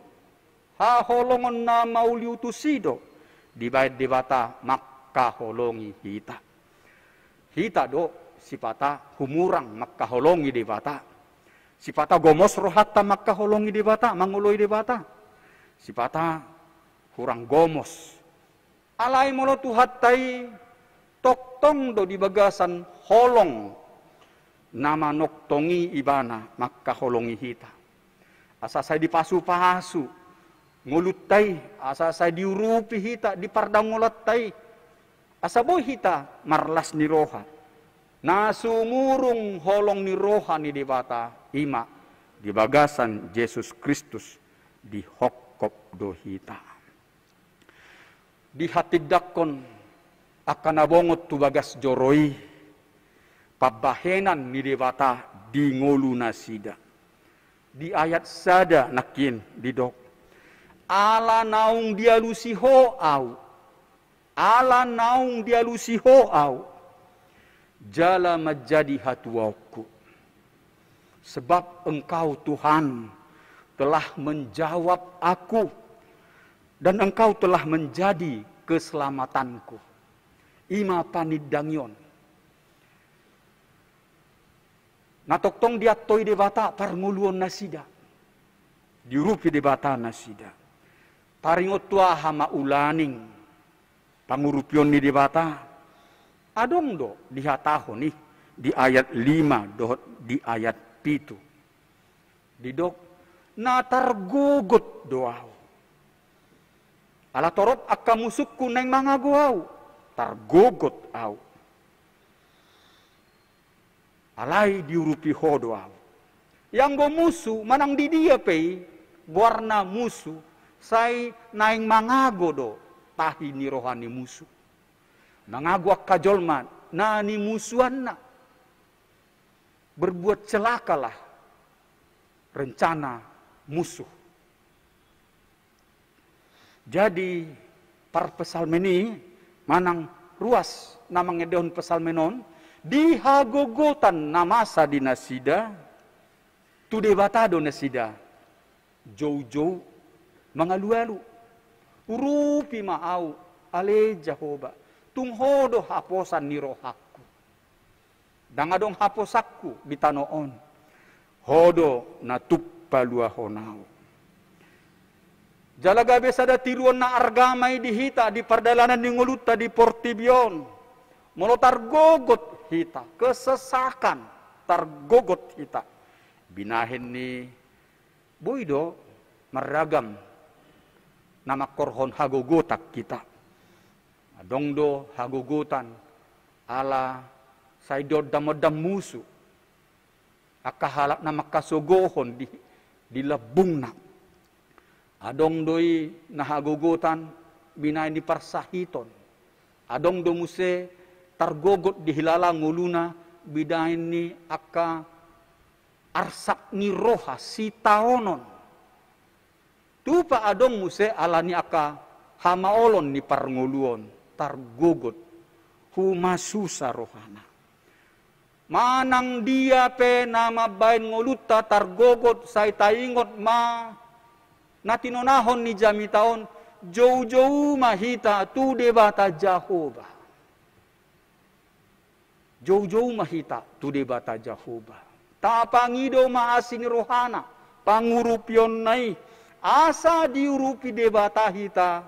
haholongon na mauliutus i do, dibahen Debata mang-, mangkaholongi hita. Hita do sipata humurang mangkaholongi Debata. Sipata gomos rohanta mangkaholongi Debata, mangoloi Debata. Sipata hurang gomos. Alai molo Tuhanta i tongtong do di bagasan holong na manongtongi Ibana mangkaholongi hita. Asa sai dipasupasu ngolunta i, asa sai diurupi hita di pardangolanta i. Asa boi hita marlas ni roha. Na sumurung holong ni roha ni Debata i ma di bagasan Jesus Kristus dihophop do hita. Dihatindangkon angka na bongot tu bagas joro i pambahenan ni Debata di ngolunasida. Di ayat sada nangkin didok, ala naung dialusi Ho ahu, ala naung dialusi Ho ahu, jala manjadi hatuaonku. Sebab Engkau, Tuhan, telah menjawab aku, dan Engkau telah menjadi keselamatanku. I ma panindangion na tongtong diantoi Debata parngoluonnasida. Diurupi Debata nasida. Taringot tu aha ma ulaning pangurupion ni Debata? Adong do dihatahon i di ayat lima dohot di ayat pitu. Didok, na targogot do ahu. Ala torop angka musungku naeng mangago ahu, targogot ahu. Alai diurupi Ho do ahu. Ianggo musu manang di dia pe i goarna musu, sai naeng mangago do tahi ni roha ni musu. Mangago angka jolma na nimusuanna. Berbuat celakalah rencana musuh. Jadi parpsalmen i manang ruas na mangendehon psalmen on, di hagogotan na masa di nasida, tu Debata do nasida joujou mangalualu. Urupi ma ahu, ale Jahowa, tung Ho do haposan ni rohangku. Ndang adong haposanku di tano on. Ho do na tuk paluahon ahu. Jala gabe sada tiruon na arga ma i di hita di pardalanan ni ngolunta di portibi on. Molo targogot hita, kesesakan targogot hita, binahen ni boi do marragam na mangkorhon hagogotan hita. Adong do hagogotan ala sai diondamondam musu angka halak na mangkasogohon di, di lambungna. Adong do i na hagogotan binahen ni parsahiton. Adong do muse targogot dihilala ngoluna binahen ni angka arsak ni roha, sitaonon. Tupa adong muse ala ni angka hamaolon ni parngoluon, targogot, humasusa rohana. Manang dia pe na mambahen ngolunta targogot, sai taingot ma na tinonahon ni jamita on, joujou ma hita tu Debata Jahowa. Joujou ma hita tu Debata Jahowa. Tapangido ma asi ni rohana, pangurupionna i, asa diurupi Debata hita,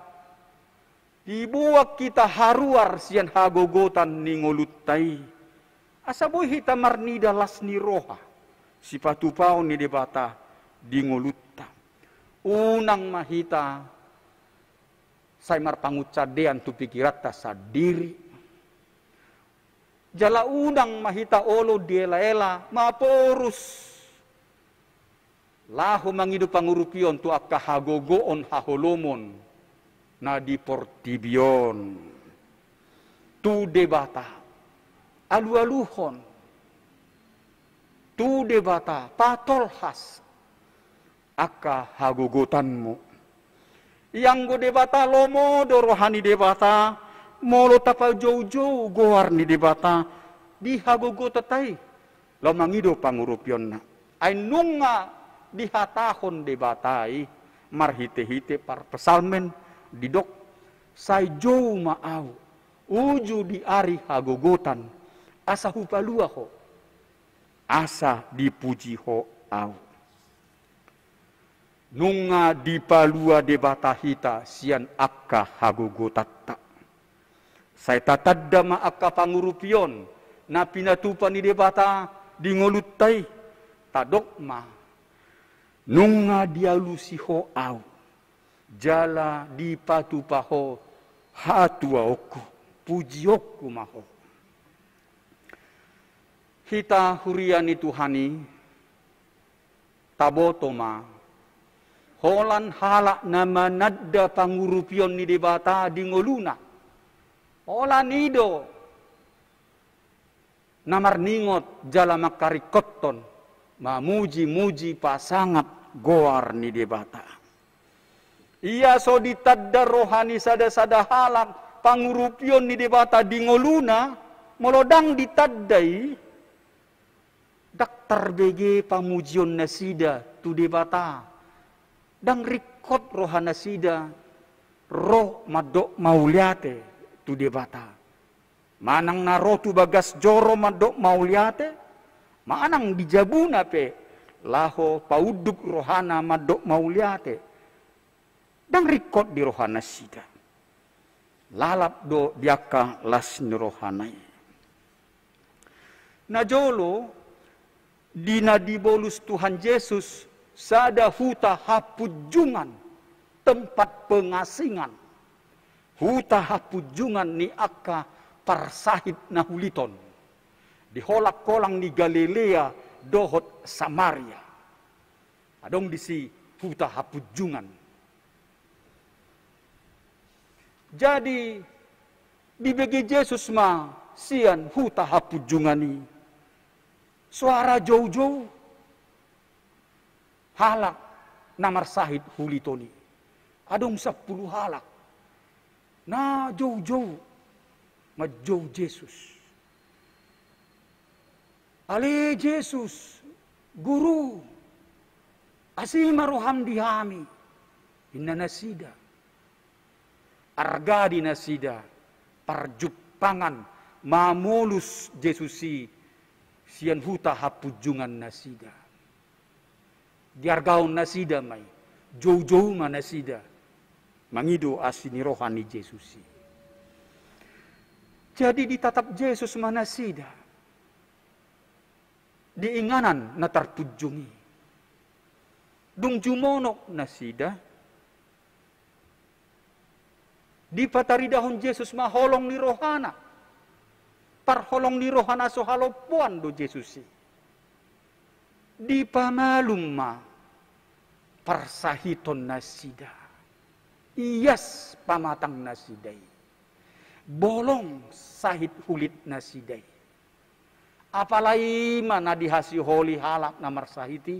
diboan hita haruar sian hagogotan ni ngolunta i. Asa boi hita marnida las ni roha sipatupaon ni Debata di ngolunta. Unang ma hita sai marpangunsandean tu pikiranta sandiri. Jala unang ma hita olo dielaela, maporus laho mangido pangurupion tu angka hagogoon haholomon na di portibi on. Tu Debata alualuhon, tu Debata patolhas angka hagogotanmu. Ianggo Debata lomo do roha ni Debata, molo tapajoujou goar ni Debata di hagogotanta i, laho mangido pangurupionna. Ai nunga dihatahon Debata i marhitehite parpsalmen, didok, sai jou ma ahu, uju di ari hagogotan, asa hupalua ho, asa dipuji ho Ahu. Nunga dipalua Debata hita sian angka hagogotanta. Sai tatanda ma angka pangurupion na pinatupa ni Debata di ngolunta i. Tadok ma, nunga dialusi ho Ahu, jala dipatupa ho hatuaonku, pujionku ma ho. Hita huria ni Tuhan i, taboto ma, holan halak na mananda pangurupion ni Debata di ngoluna. Holan i do na marningot jala mangkaringkothon, mamuji-muji pasangap goar ni Debata. Ia so ditanda roha ni sada-sada halak pangurupion ni Debata di ngoluna, molo ndang ditanda i, ndang tarbege pamujion nasida tu Debata. Ndang ringkot roha nasida ro mandok mauliate tu Debata. Manang na ro tu bagas joro mandok mauliate, manang di jabuna pe laho paunduk rohana mandok mauliate, ndang ringkot di roha nasida. Lalap do di angka las ni rohana i. Na jolo, di na dibolus Tuhan Jesus, sada huta hapunjungan, tempat pengasingan. Huta hapunjungan ni angka parsahit na hulit on, di holang-holang ni Galilea dohot Samaria. Adong disi huta hapunjungan. Jadi, dibege Jesus ma sian huta hapunjungan i soara joujou halak na marsahit hulit on i. Adong sampulu halak na joujou manjou Jesus. Ale Jesus, Guru, asi ma roham di hami, ninna nasida. Arga di nasida parjumpangan mamolus Jesus i sian huta hapunjungan nasida. Diargahon nasida ma i, joujou ma nasida mangido asi ni roha ni Jesus i. Jadi ditatap Jesus ma nasida di inganan na tarpunjung i. Dung jumonok nasida, dipataridahon Jesus ma holong ni rohana. Parholong ni roha na so halompoan do Jesus i. Dipamalum ma parsahiton nasida. Ias pamatang nasida i. Bolong sahit hulit nasida i. Apala i ma na dihasiholi halak na marsahit i.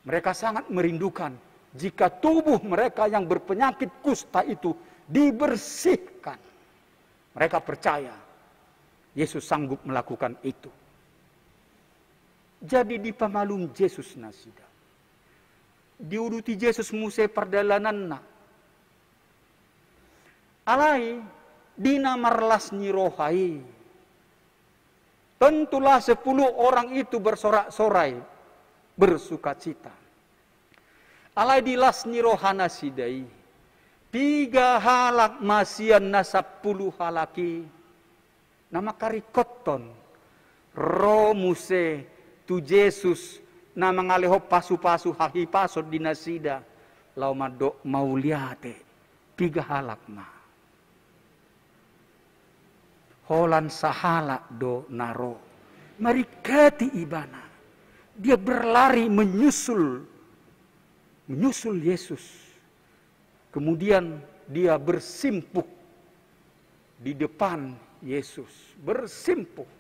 Mereka sangat merindukan jika tubuh mereka yang berpenyakit kusta itu dibersihkan. Mereka percaya Yesus sanggup melakukan itu. Jadi dipamalum Jesus nasida. Diuduti Jesus muse pardalananna. Alai di na marlas ni roha i, tentulah sepuluh orang itu bersorak-sorai, bersukacita. Alai di las ni roha nasida i, piga halak ma sian na sampulu halak i na mangkaringkothon ro muse tu Jesus na mangalehon pasu-pasu hahipason di nasida, laho mandok mauliate. Piga halak ma? Holan sahalak do na ro maringkati ibana. Dia berlari menyusul, menyusul Yesus. Kemudian dia bersimpuh di depan Yesus, bersimpuh.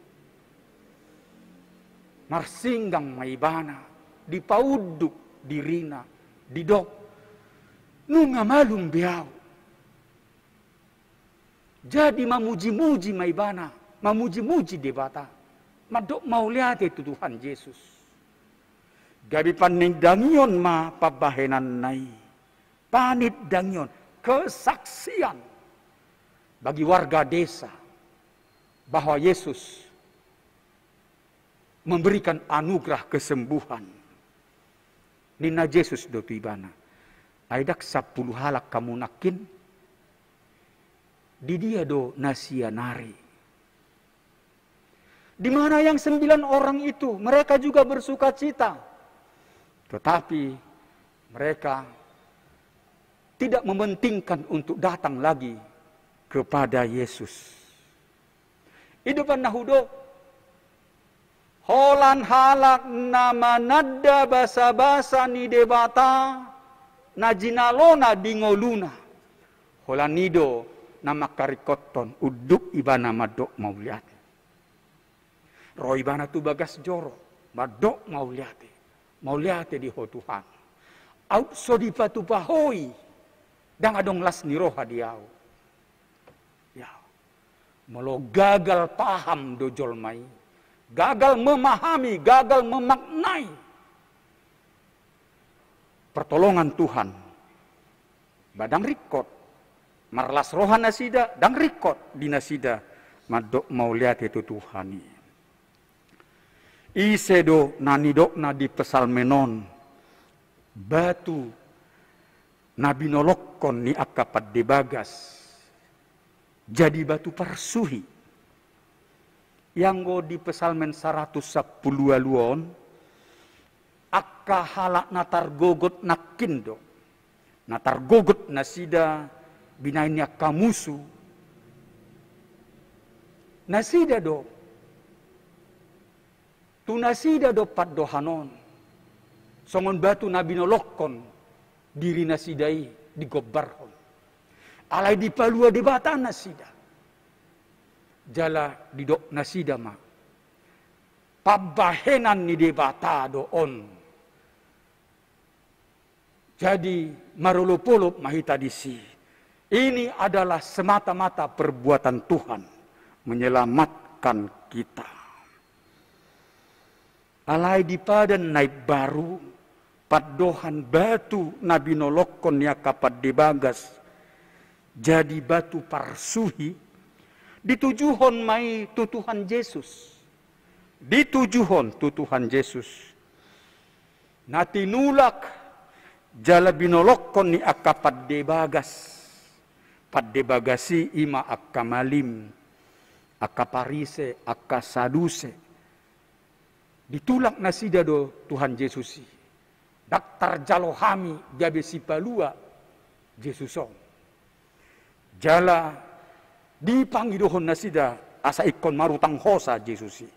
Marsinggang ma ibana, dipaunduk dirina, didok, nunga malum be ahu. Jadi mamuji-muji ma ibana, mamuji-muji Debata, mandok mauliate tu Tuhan Jesus. Gabe panindangion ma pambahenanna i. Panindangion, kesaksian. bagi warga desa bahwa Yesus memberikan anugerah kesembuhan. Ninna Jesus do tu ibana, "Ai ndang sampulu halak hamu nangkin? Di dia do na sia nari?" Di mana yang sembilan orang itu? Mereka juga bersukacita. Tetapi mereka tidak mementingkan untuk datang lagi kepada Yesus. I do umbahen na hudok, holan halak na mananda basabasa ni Debata na jinalona di ngoluna. Holan i do na mangkaringkothon unduk ibana mandok mauliate. Ro ibana tu bagas joro, mandok mauliate. Mauliate di Ho Tuhan. Aut so dipatupa Ho i, ndang adong las ni roha di ahu. Ya. Molo gagal paham do jolma i, gagal memahami, gagal memaknai pertolongan Tuhan, ba ndang ringkot marlas roha nasida, ndang ringkot di nasida mandok mauliate tu Tuhan i. Ise do na nidokna di Psalmen on, batu na binolongkon ni angka pande bagas jadi batu parsuhi? Ianggo di Psalmen saratus sampulu ualu on, angka halak na targogot nangkin do, na targogot nasida binahen ni angka musu. Nasida do, tu nasida do pandohan on, songon batu na binolongkon diri nasida i digombarhon. Alai dipalua Debata nasida. Jala didok nasida ma, pambahenan ni Debata do on. Jadi marolopolop ma hita disi. Ini adalah semata-mata perbuatan Tuhan menyelamatkan kita. Alai di Padan na Imbaru, pandohan batu na binolongkon ni angka pande bagas jadi batu parsuhi, ditujuhon ma i tu Tuhan Jesus. Ditujuhon tu Tuhan Jesus. Na tinulak jala binolongkon ni angka pande bagas. Pande bagas i ima angka malim, angka Parise, angka Saduse. Ditulak nasida do Tuhan Jesus i. Ndang tarjalo hami gabe sipalua Jesus on. Jala dipangidohon nasida asa ingkon marutang hosa Jesus i.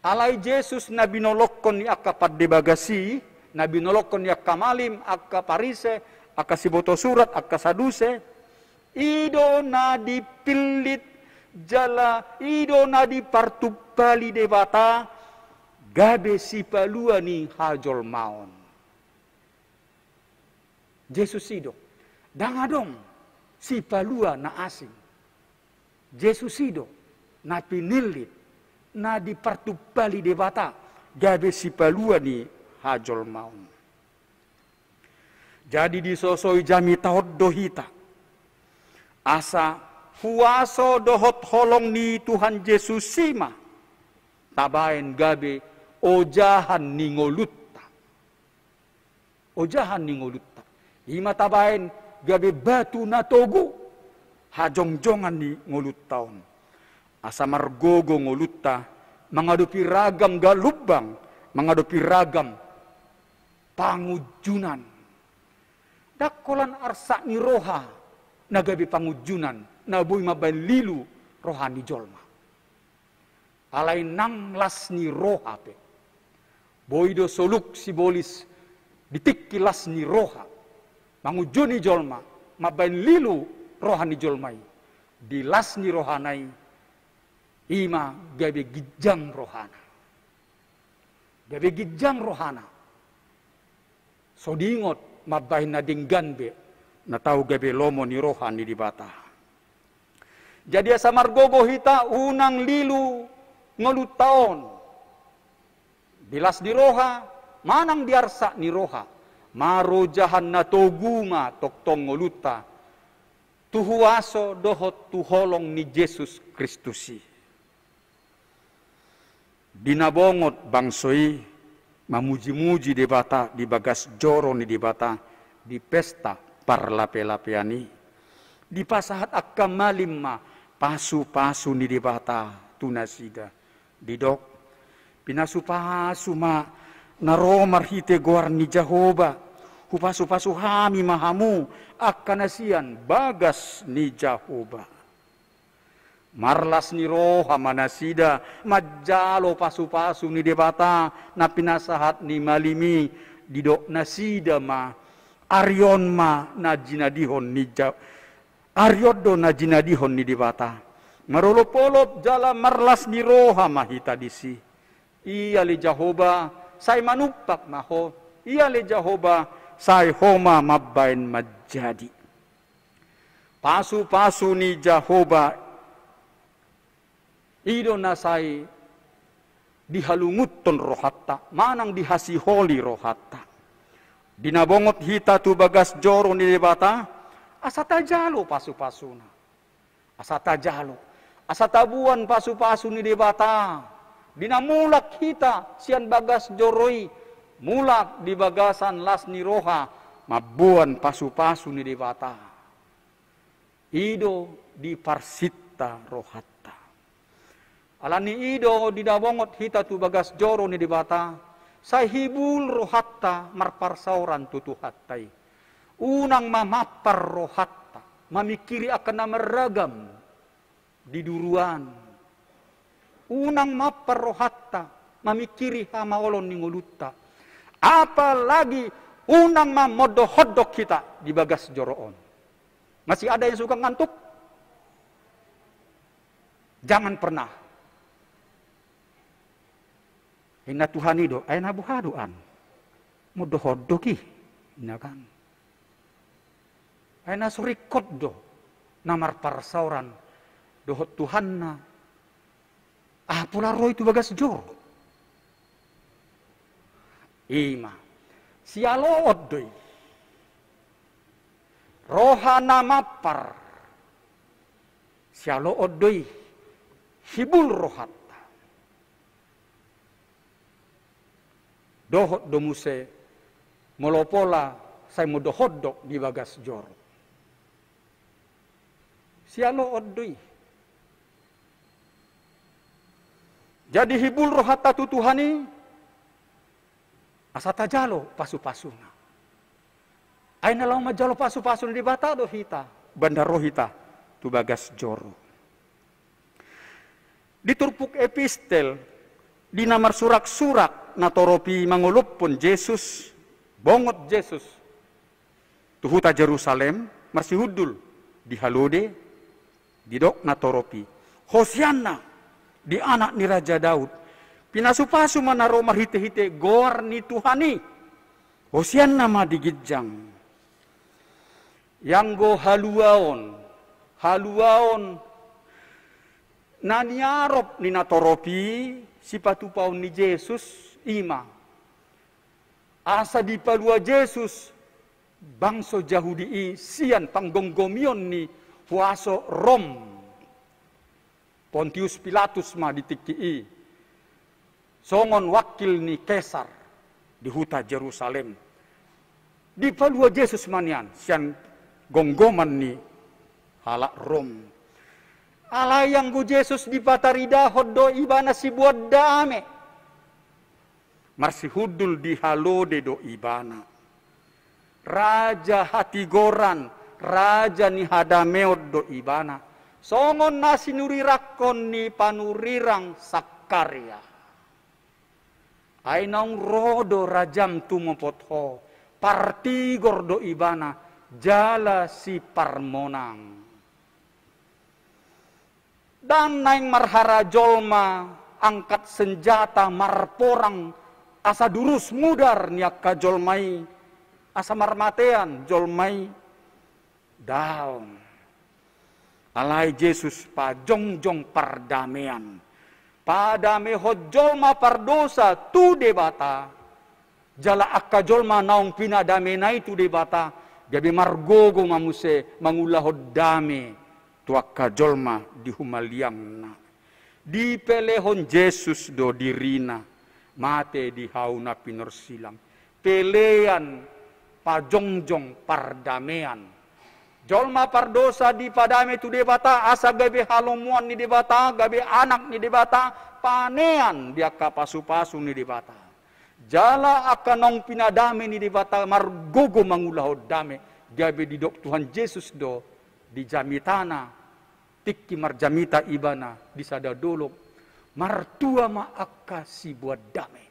Alai Jesus na binolongkon ni angka pande bagas i, na binolongkon ni angka malim, angka Parise, angka siboto surat, angka Saduse, i do na dipillit jala i do na dipartumpali Debata gabe sipalua ni hajolmaon. Jesus i do, ndang adong sipalua na asing. Jesus i do na pinillit, na dipartumpali Debata gabe sipalua ni hajolmaon. Jadi disosoi jamita on do hita, asa huaso dohot holong ni Tuhan Jesus i ma tabaen gabe ojahan ni ngolunta. Ojahan ni ngolunta. Ima tabaen gabe batu na togu hajongjongan ni ngolunta on. Asa margogo ngolunta mangadopi ragam galumbang, mangadopi ragam pangunjunan. Ndang holan arsak ni roha na gabe pangunjunan, na boi mambaen lilu roha ni jolma. Alai nang las ni roha pe. Boi do soluk sibolis di tingki las ni roha mangunjuni jolma, mambaen lilu roha ni jolma i. Di las ni rohana i, ima gabe ginjang rohana. Gabe ginjang rohana. So diingot mambahen na denggan be, na tau gabe lomo ni roha ni Debata. Jadi asa margogo hita unang lilu ngolunta on. Di las ni roha manang di arsak ni roha, marojahan na togu ma tongtong ngolunta. tu huaso dohot tu holong ni Jesus Kristus i. Di na bongot bangso i mamuji-muji Debata di bagas joro ni Debata di pesta parlape-lapean i. Dipasahat angka malim ma pasu-pasu ni Debata tu nasida. Didok, pinasu-pasu ma na ro marhite goar ni Jahowa, hupasu-pasu hami ma hamu angka na sian bagas ni Jahowa. Marlas ni roha ma nasida manjalo pasu-pasu ni Debata na pinasahat ni malim i, didok nasida ma, ari on ma na jinadihon ni Ja-, ari on do na jinadihon ni Debata. Marolop-olop jala marlas ni roha ma hita disi. Ia ale Jahowa, sai manumpak ma Ho. Ia ale Jahowa, sai Ho ma mambaen manjadi. Pasu-pasu ni Jahowa i do na sai dihalungunhon rohanta manang dihasiholi rohanta. Di na bongot hita tu bagas joro ni Debata, asa tajalo pasu-pasuna. Asa tajalo, asa taboan pasu-pasu ni Debata. Di na mulak hita sian bagas joro i, mulak di bagasan las ni roha mamboan pasu-pasu ni Debata. I do diparsinta rohanta. Alani i do di na bongot hita tu bagas joro ni Debata, sai hibul rohanta marparsaoran tu Tuhanta i. Unang ma mampar rohanta mamingkiri angka na marragam di duruan. Unang mampar rohanta mamingkiri hamaolon ni ngolunta. Apalagi unang ma mondok-hondok hita di bagas joro on. Masih ada yang suka ngantuk? Jangan pernah. Inna Tuhan i do, ai na boha do an? Mondok-hondok i, inna kan. Ai na so ringkot do na marparsaoran dohot Tuhanna. Ah, pola ro i tu bagas joro. I ma, sialoon do i. Roha na mampar. Sialoon do i. Hibul rohanta. Dohot do muse molo pola sai mondok-hondok di bagas joro. Sialoon do i. Jadi hibul rohanta tu Tuhan i, asa tajalo pasu-pasuna. Ai na laho manjalo pasu-pasu ni Debata do hita bahen na ro hita tu bagas joro. Di turpuk epistel, di na marsurak-surak natorop i mangolophon Jesus, bongot Jesus tu huta Jerusalem, marsihundul di halode, didok natorop i, Hosianna di anak ni Raja Daud. Pinasu-pasu ma na ro marhite-hite goar ni Tuhan i. Hosianna ma di ginjang. Ianggo haluaon, haluaon na niarop ni natorop i sipatupaon ni Jesus i ma. Asa dipalua Jesus bangso Jahudi i sian panggomgomion ni huaso Rom. Pontius Pilatus ma di tingki i songon wakil ni Kesar di huta Jerusalem. Dipalua Jesus ma nian sian gomgoman ni halak Rom. Alai anggo Jesus dipataridahon do ibana siboan dame. Marsihundul di halode do ibana. Raja hatigoran, raja ni hadameon do ibana. Songon na sinurirangkon ni panurirang Sakaria. Ai naung ro do rajam tumopot ho, partigor do ibana, jala siparmonang. Ndang naeng marhara jolma angkat senjata marporang asa durus mudar ni angka jolma i, asa marmatean jolma i. Daong. Alai Jesus pajongjong pardamean. Padamehon jolma pardosa tu Debata. Jala angka jolma naung pinadamena i tu Debata, Gabe margogo ma muse mangulahon dame tu angka jolma di humaliangna. Dipelehon Jesus do dirina mate di hauna pinorsilang. Pelean pajongjong pardamean. Jolma pardosa dipadame tu Debata asa gabe halomoan ni Debata, gabe anak ni Debata, panean di angka pasupasu ni Debata. Jala angka naung pinadame ni Debata margogo mangulahon dame, gabe didok Tuhan Jesus do di jamitana, tingki marjamita ibana di sada dolok, martua ma angka siboan dame.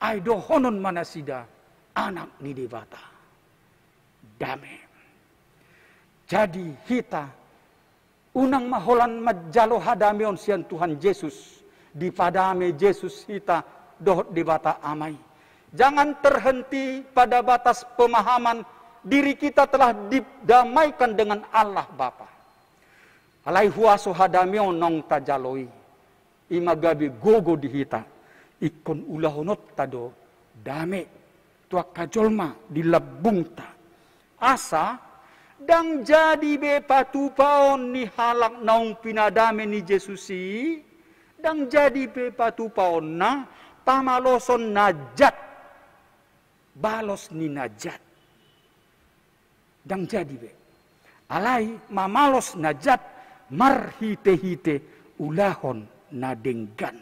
Ai dohonon ma nasida anak ni Debata. Dame. Jadi hita unang ma holan manjalo hadameon sian Tuhan Jesus, dipadame Jesus hita dohot Debata Ama i. Jangan terhenti pada batas pemahaman diri kita telah didamaikan dengan Allah Bapa. Alai huaso hadameon naung tajalo i, i ma gabe gogo di hita, ingkon ulahononta do dame tu angka jolma di lambungta. Asa, ndang jadi be patupaon ni halak naung pinadame ni Jesus i, ndang jadi be patupaonna pamaloson na jat, balos ni na jat. Ndang jadi be. Alai mamalos na jat marhite-hite ulahon na denggan.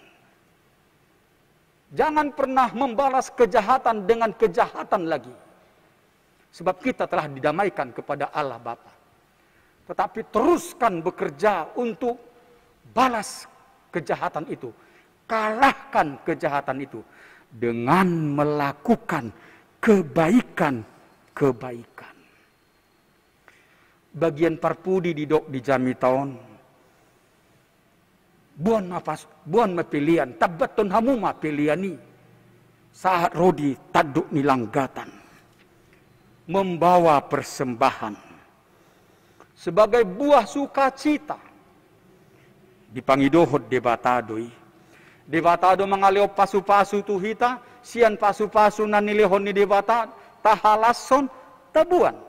Jangan pernah membalas kejahatan dengan kejahatan lagi. Sebab kita telah didamaikan kepada Allah Bapa. Tetapi teruskan bekerja untuk balas kejahatan itu. Kalahkan kejahatan itu dengan melakukan kebaikan-kebaikan. Bagian parpudi didok di jamita on. Boan ma pas, boan ma pelean, tambathon hamu ma pelean i. Sahat ro di tandok ni langgatan. Membawa persembahan. Sebagai buah sukacita. Dipangidohon Debata do i. Debata do mangalehon pasu-pasu tu hita, sian pasu-pasu na nilehon ni Debata, tahalashon, taboan.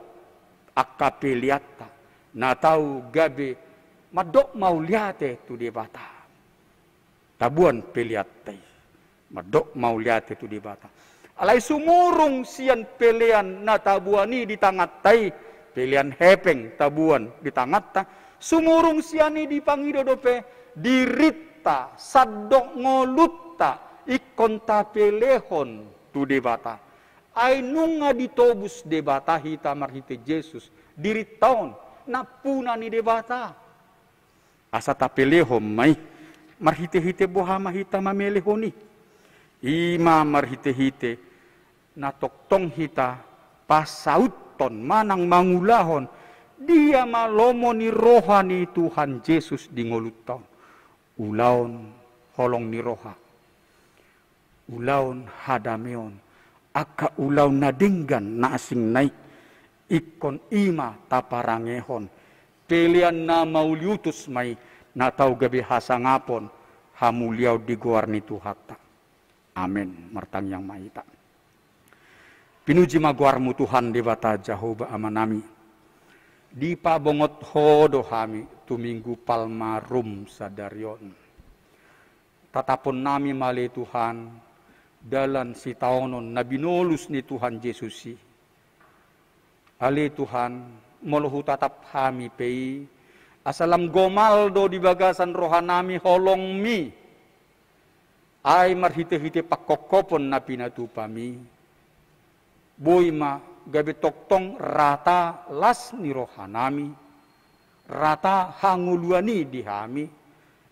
Angka peleanta, na tau gabe mandok mauliate tu Debata. Taboan peleanta i, mandok mauliate tu Debata. Alai sumurung sian pelean na taboan i di tanganta i, pelean hepeng taboan di tanganta, sumurung sian i dipangido dope dirinta, sandok ngolunta, ingkon tapelehon tu Debata. Ai nunga ditobus Debata hita marhite Jesus, dirinta on, nampuna ni Debata. Asa tapelehon ma i, marhite-hite boha ma hita mamelehon i. I ma marhite-hite, na tongtong hita pasauthon manang mangulahon, dia ma lomo ni roha ni Tuhan Jesus di ngolunta on. Ulaon holong ni roha. Ulaon hadameon, angka ulaon na denggan na asing na i, ingkon i ma taparangehon, pelean na mauliutus ma i, na tau gabe hasangapon, hamuliaon di goar ni Tuhanta. Amen. Martangiang ma hita. Pinuji ma goarmu Tuhan Debata Jahowa Amanami. Dipabongot Ho do hami tu Minggu Palmarum sadari on. Tataponnami ma ale Tuhan, dalan sitaonon na binolus ni Tuhan Jesus i. Ale Tuhan, molo hutatap hami pe i, asa lam gomal do di bagasan rohanami holongmi. Ai marhite-hite pangkophopon na pinatupami. Boi ma gabe tongtong rata las ni rohanami, rata hangoluan i di hami,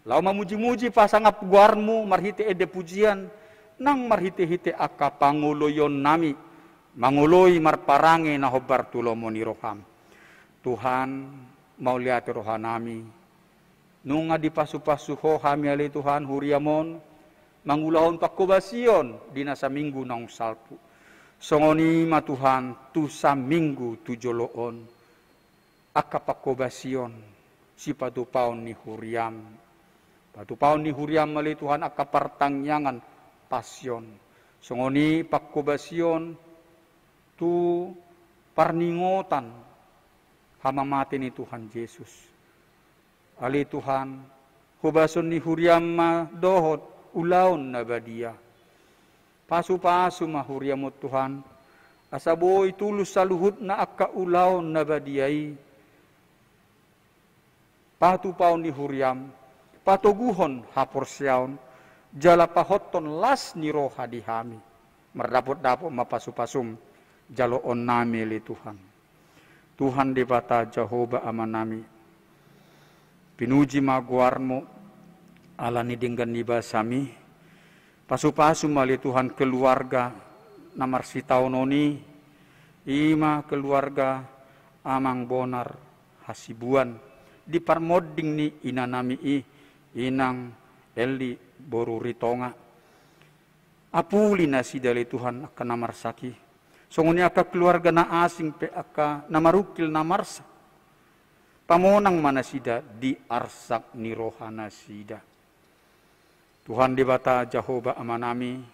laho mamuji-muji pasangap goarmu marhite ende pujian, nang marhite-hite angka pangoloionnami, mangoloi marparange na hombar tu lomo ni roham. Tuhan, mauliate rohanami, nunga dipasu-pasu Ho hami ale Tuhan huriam on, mangulahon pangkobasion di na saminggu naung salpu. Songon i ma Tuhan tu saminggu tu jolo on. Angka pangkobasion, sipatupaon ni huriam. Patupaon ni huriam ale Tuhan angka partangiangan pasion. Songon i pangkobasion tu parningotan hamamate ni Tuhan Jesus. Ale Tuhan, hobason ni huriam ma dohot ulaon na badia. Pasupasu ma huriam on Tuhan, asa boi tulus saluhutna angka ulaon na badia i, patupaon ni huriam, patoguhon haporseaon, jala pahothon las ni roha di hami. Mardapotdapot ma pasupasum, jaloonnami ale Tuhan. Tuhan Debata Jahowa Amanami, pinuji ma goarmu, ala ni denggan ni basami, pasupasu ma ale Tuhan keluarga na marsitaonon i, i ma keluarga Amang Bonar Hasibuan, di parmonding ni inanami i, Inang Eli boru Ritonga. Apuli nasida ale Tuhan angka na marsak i. Songon i angka keluarga na asing pe angka na marungkil na marsak. Pamonang ma nasida di arsak ni rohanasida. Tuhan Debata Jahowa Amanami,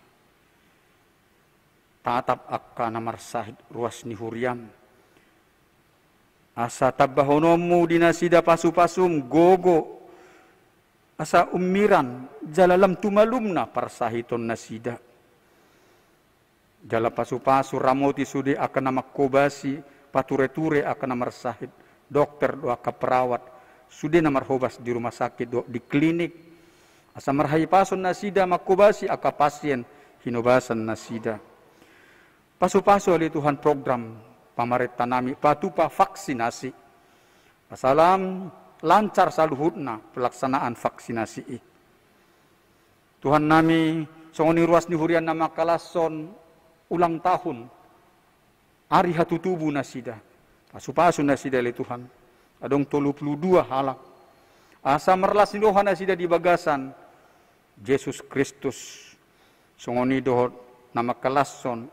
tatap angka na marsahit ruas ni huriam. Asa tambahononmu di nasida pasupasum gogo, asa ummiran jala lam tumalumna parsahiton nasida. Jala pasupasu ramoti sude angka na mangkobasi, patureture angka na marsahit, dokter dohot angka perawat, sude na marhobas di rumah sakit dohot di klinik. Asa marhahipason nasida mangkobasi angka pasien hinobasan nasida. Pasupasu ale Tuhan program pamarentanami patupa vaksinasi. Asa lam lancar saluhutna pelaksanaan vaksinasi i. Tuhannami, songon i ruas ni huriam na mangkalashon ulang tahun ari hatutubu nasida. Pasupasu nasida ale Tuhan. Adong tolu pulu dua halak. Asa marlas ni roha nasida di bagasan Jesus Kristus. Songon i dohot na mangkalashon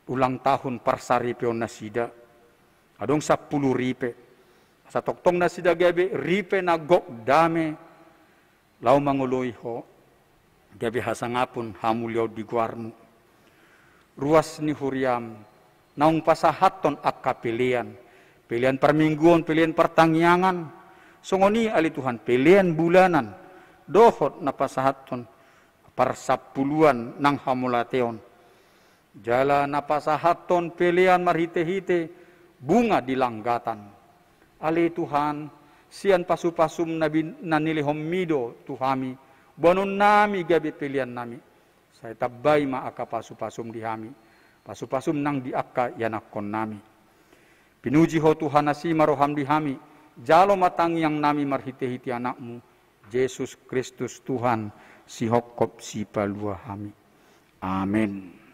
ulang tahun parsaripeon nasida. Adong sampulu ripe. Asa tongtong nasida gabe ripe na gok dame laho mangoloi ho, gabe hasangapon hamuliaon di goarmu. Ruas ni huriam, naung pasahathon angka pelean, pelean parmingguon, pelean partangiangan, songon i ale Tuhan pelean bulanan, dohot na pasahathon parsampuluan nang hamauliateon. Jala na pasahathon pelean marhitehite bunga di langgatan. Ale Tuhan, sian pasupasum na bin-, na nilehonmi do tu hami, boanonnami gabe peleannami. Sai tambai ma angka pasupasum di hami, pasupasum nang di angka ianakkonnami. Pinuji ho Tuhan, asi ma roham di hami, jalo ma tangiangnami marhitehite Anakmu, Jesus Kristus Tuhan, sihophop sipalua hami. Amen.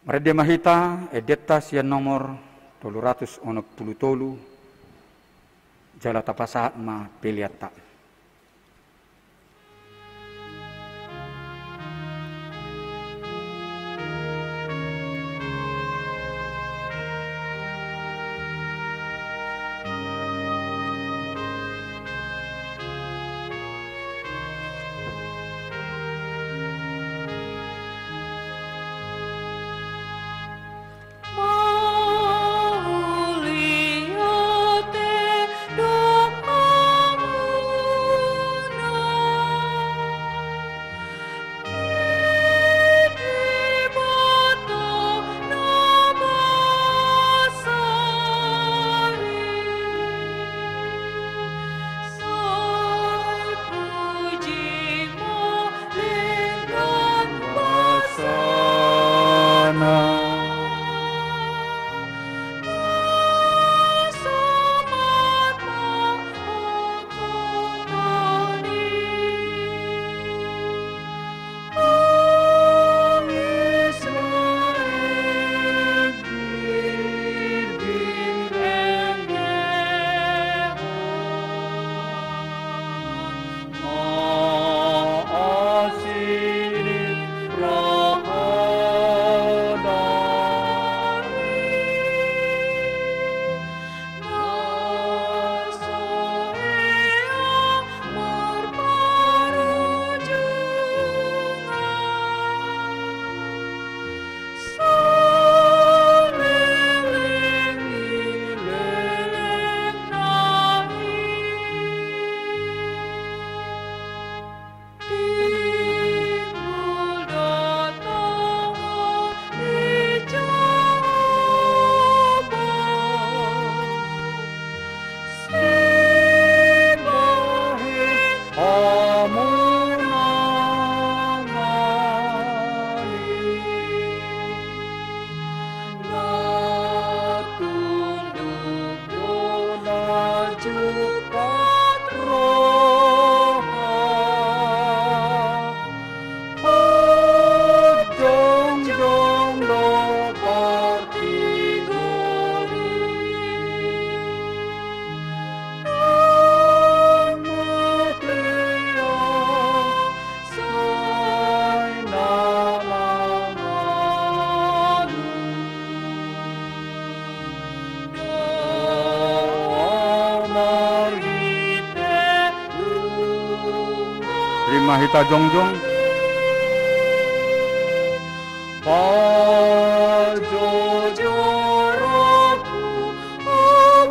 Marende ma hita, endenta sian nomor tolu ratus onom pulu tolu, jala tapasahat ma peleanta. Hita jongjong. Pajojo rohangku, o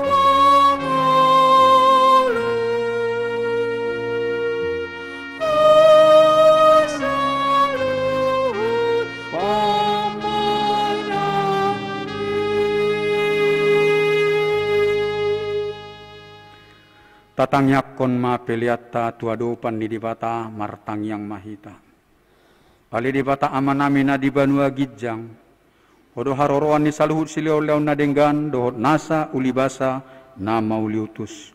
Pangolu, saluhut pambahenanmi. Tatangiangkon ma peleanta tu adopan ni Debata, martangiang ma hita. Ale Debata Amanami na di banua ginjang, Ho do haroroan ni saluhut silehonlehon na denggan dohot nasa ulibasa na mauliutus.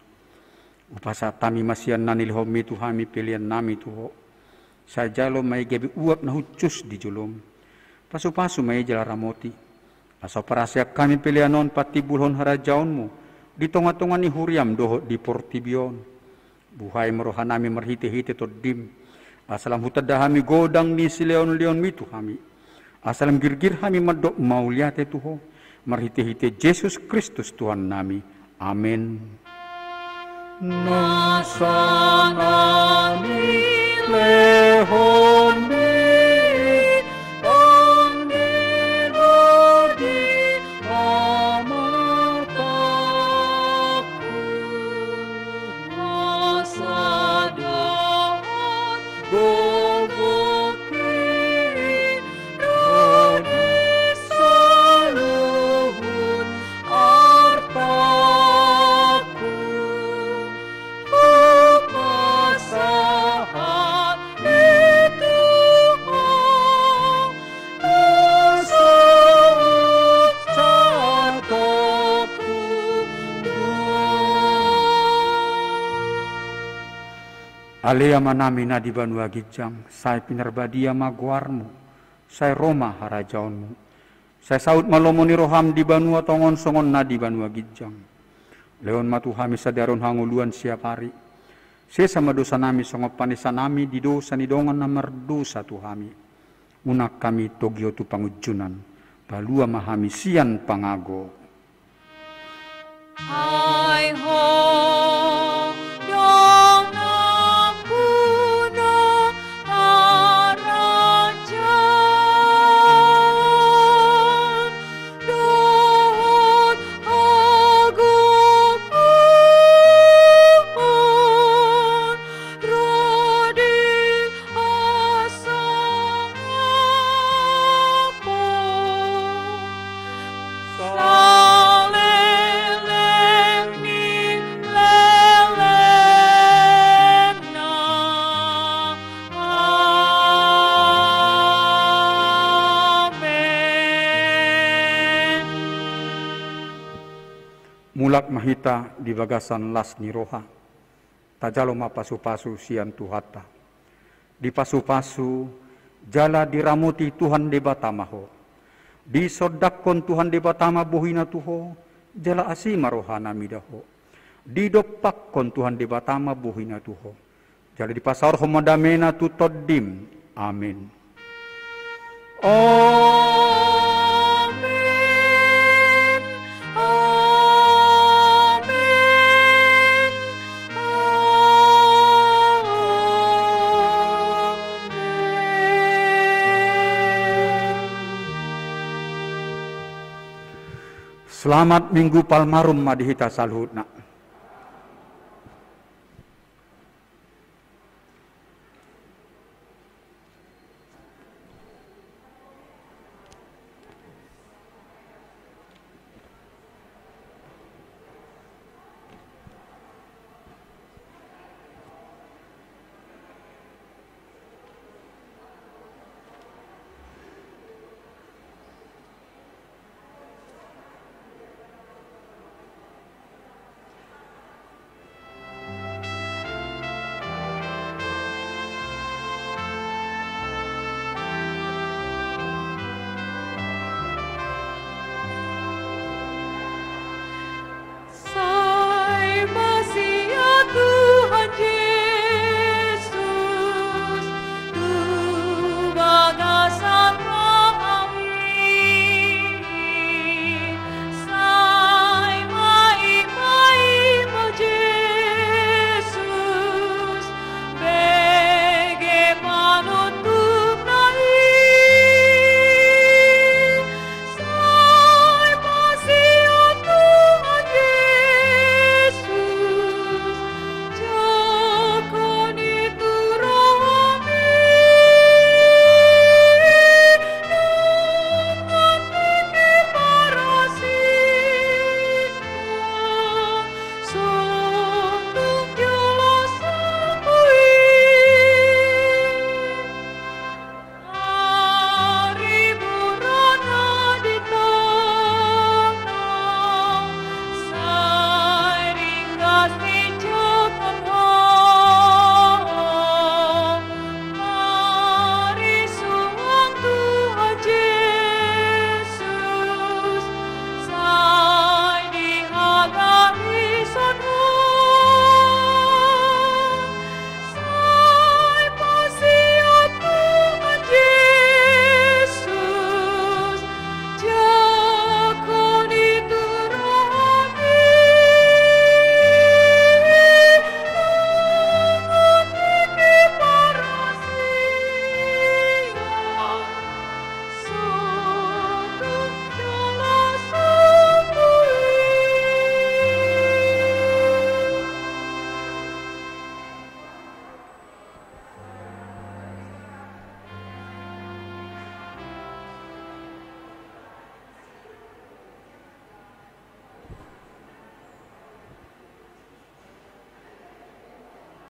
Hupasahat hami ma sian na nilehonmi tu hami peleannami tu Ho. Sai jalo ma i gabe uap na hushus di jolom. Pasupasu ma i jala ramoti, asa huparaseak hami pelean on patimbulhon harajaonmu di tongatonga ni huriam dohot di portibi on. Buhai ma rohanami marhitehite Tondim, asa lam hutanda hami godang ni silehonlehonmi tu hami, asa lam girgir hami mandok mauliate tu Ho, marhitehite Jesus Kristus Tuhannami. Amen. Nasa na nilehonmi, Tondim, di hamatangku, nasa dohot gogohi, ro di saluhut artangku, hupasahat i tu Ho, nasa sahatsahat do. Ale Amanami na di banua ginjang, sai pinarbadia ma goarmu, sai ro ma harajaonmu, sai saut ma lomo ni roham di banua tonga on songon na di banua ginjang. Lehon ma tu hami sadari on hangoluan siapari. Sesa ma dosanami songon panesanami di dosa ni dongan na mardosa tu hami. Unang hami togihon tu pangunjunan, palua ma hami sian pangago. Ai Ho do nampuna harajaon dohot hagogoon ro di hasangapon saleleng ni lelengna. Amen. Mulak ma hita di bagasan las ni roha. Tajalo ma pasupasu sian Tuhanta. Dipasupasu jala diramoti Tuhan Debata ma ho. Disondangkon Tuhan Debata ma bohina tu ho, jala asi ma rohana mida ho. Didompakkon Tuhan Debata ma bohina tu ho, jala dipasaorhon ma damena tu tondim. Amen. Amen. Amen. Amen. Selamat Minggu Palmarum ma di hita saluhutna.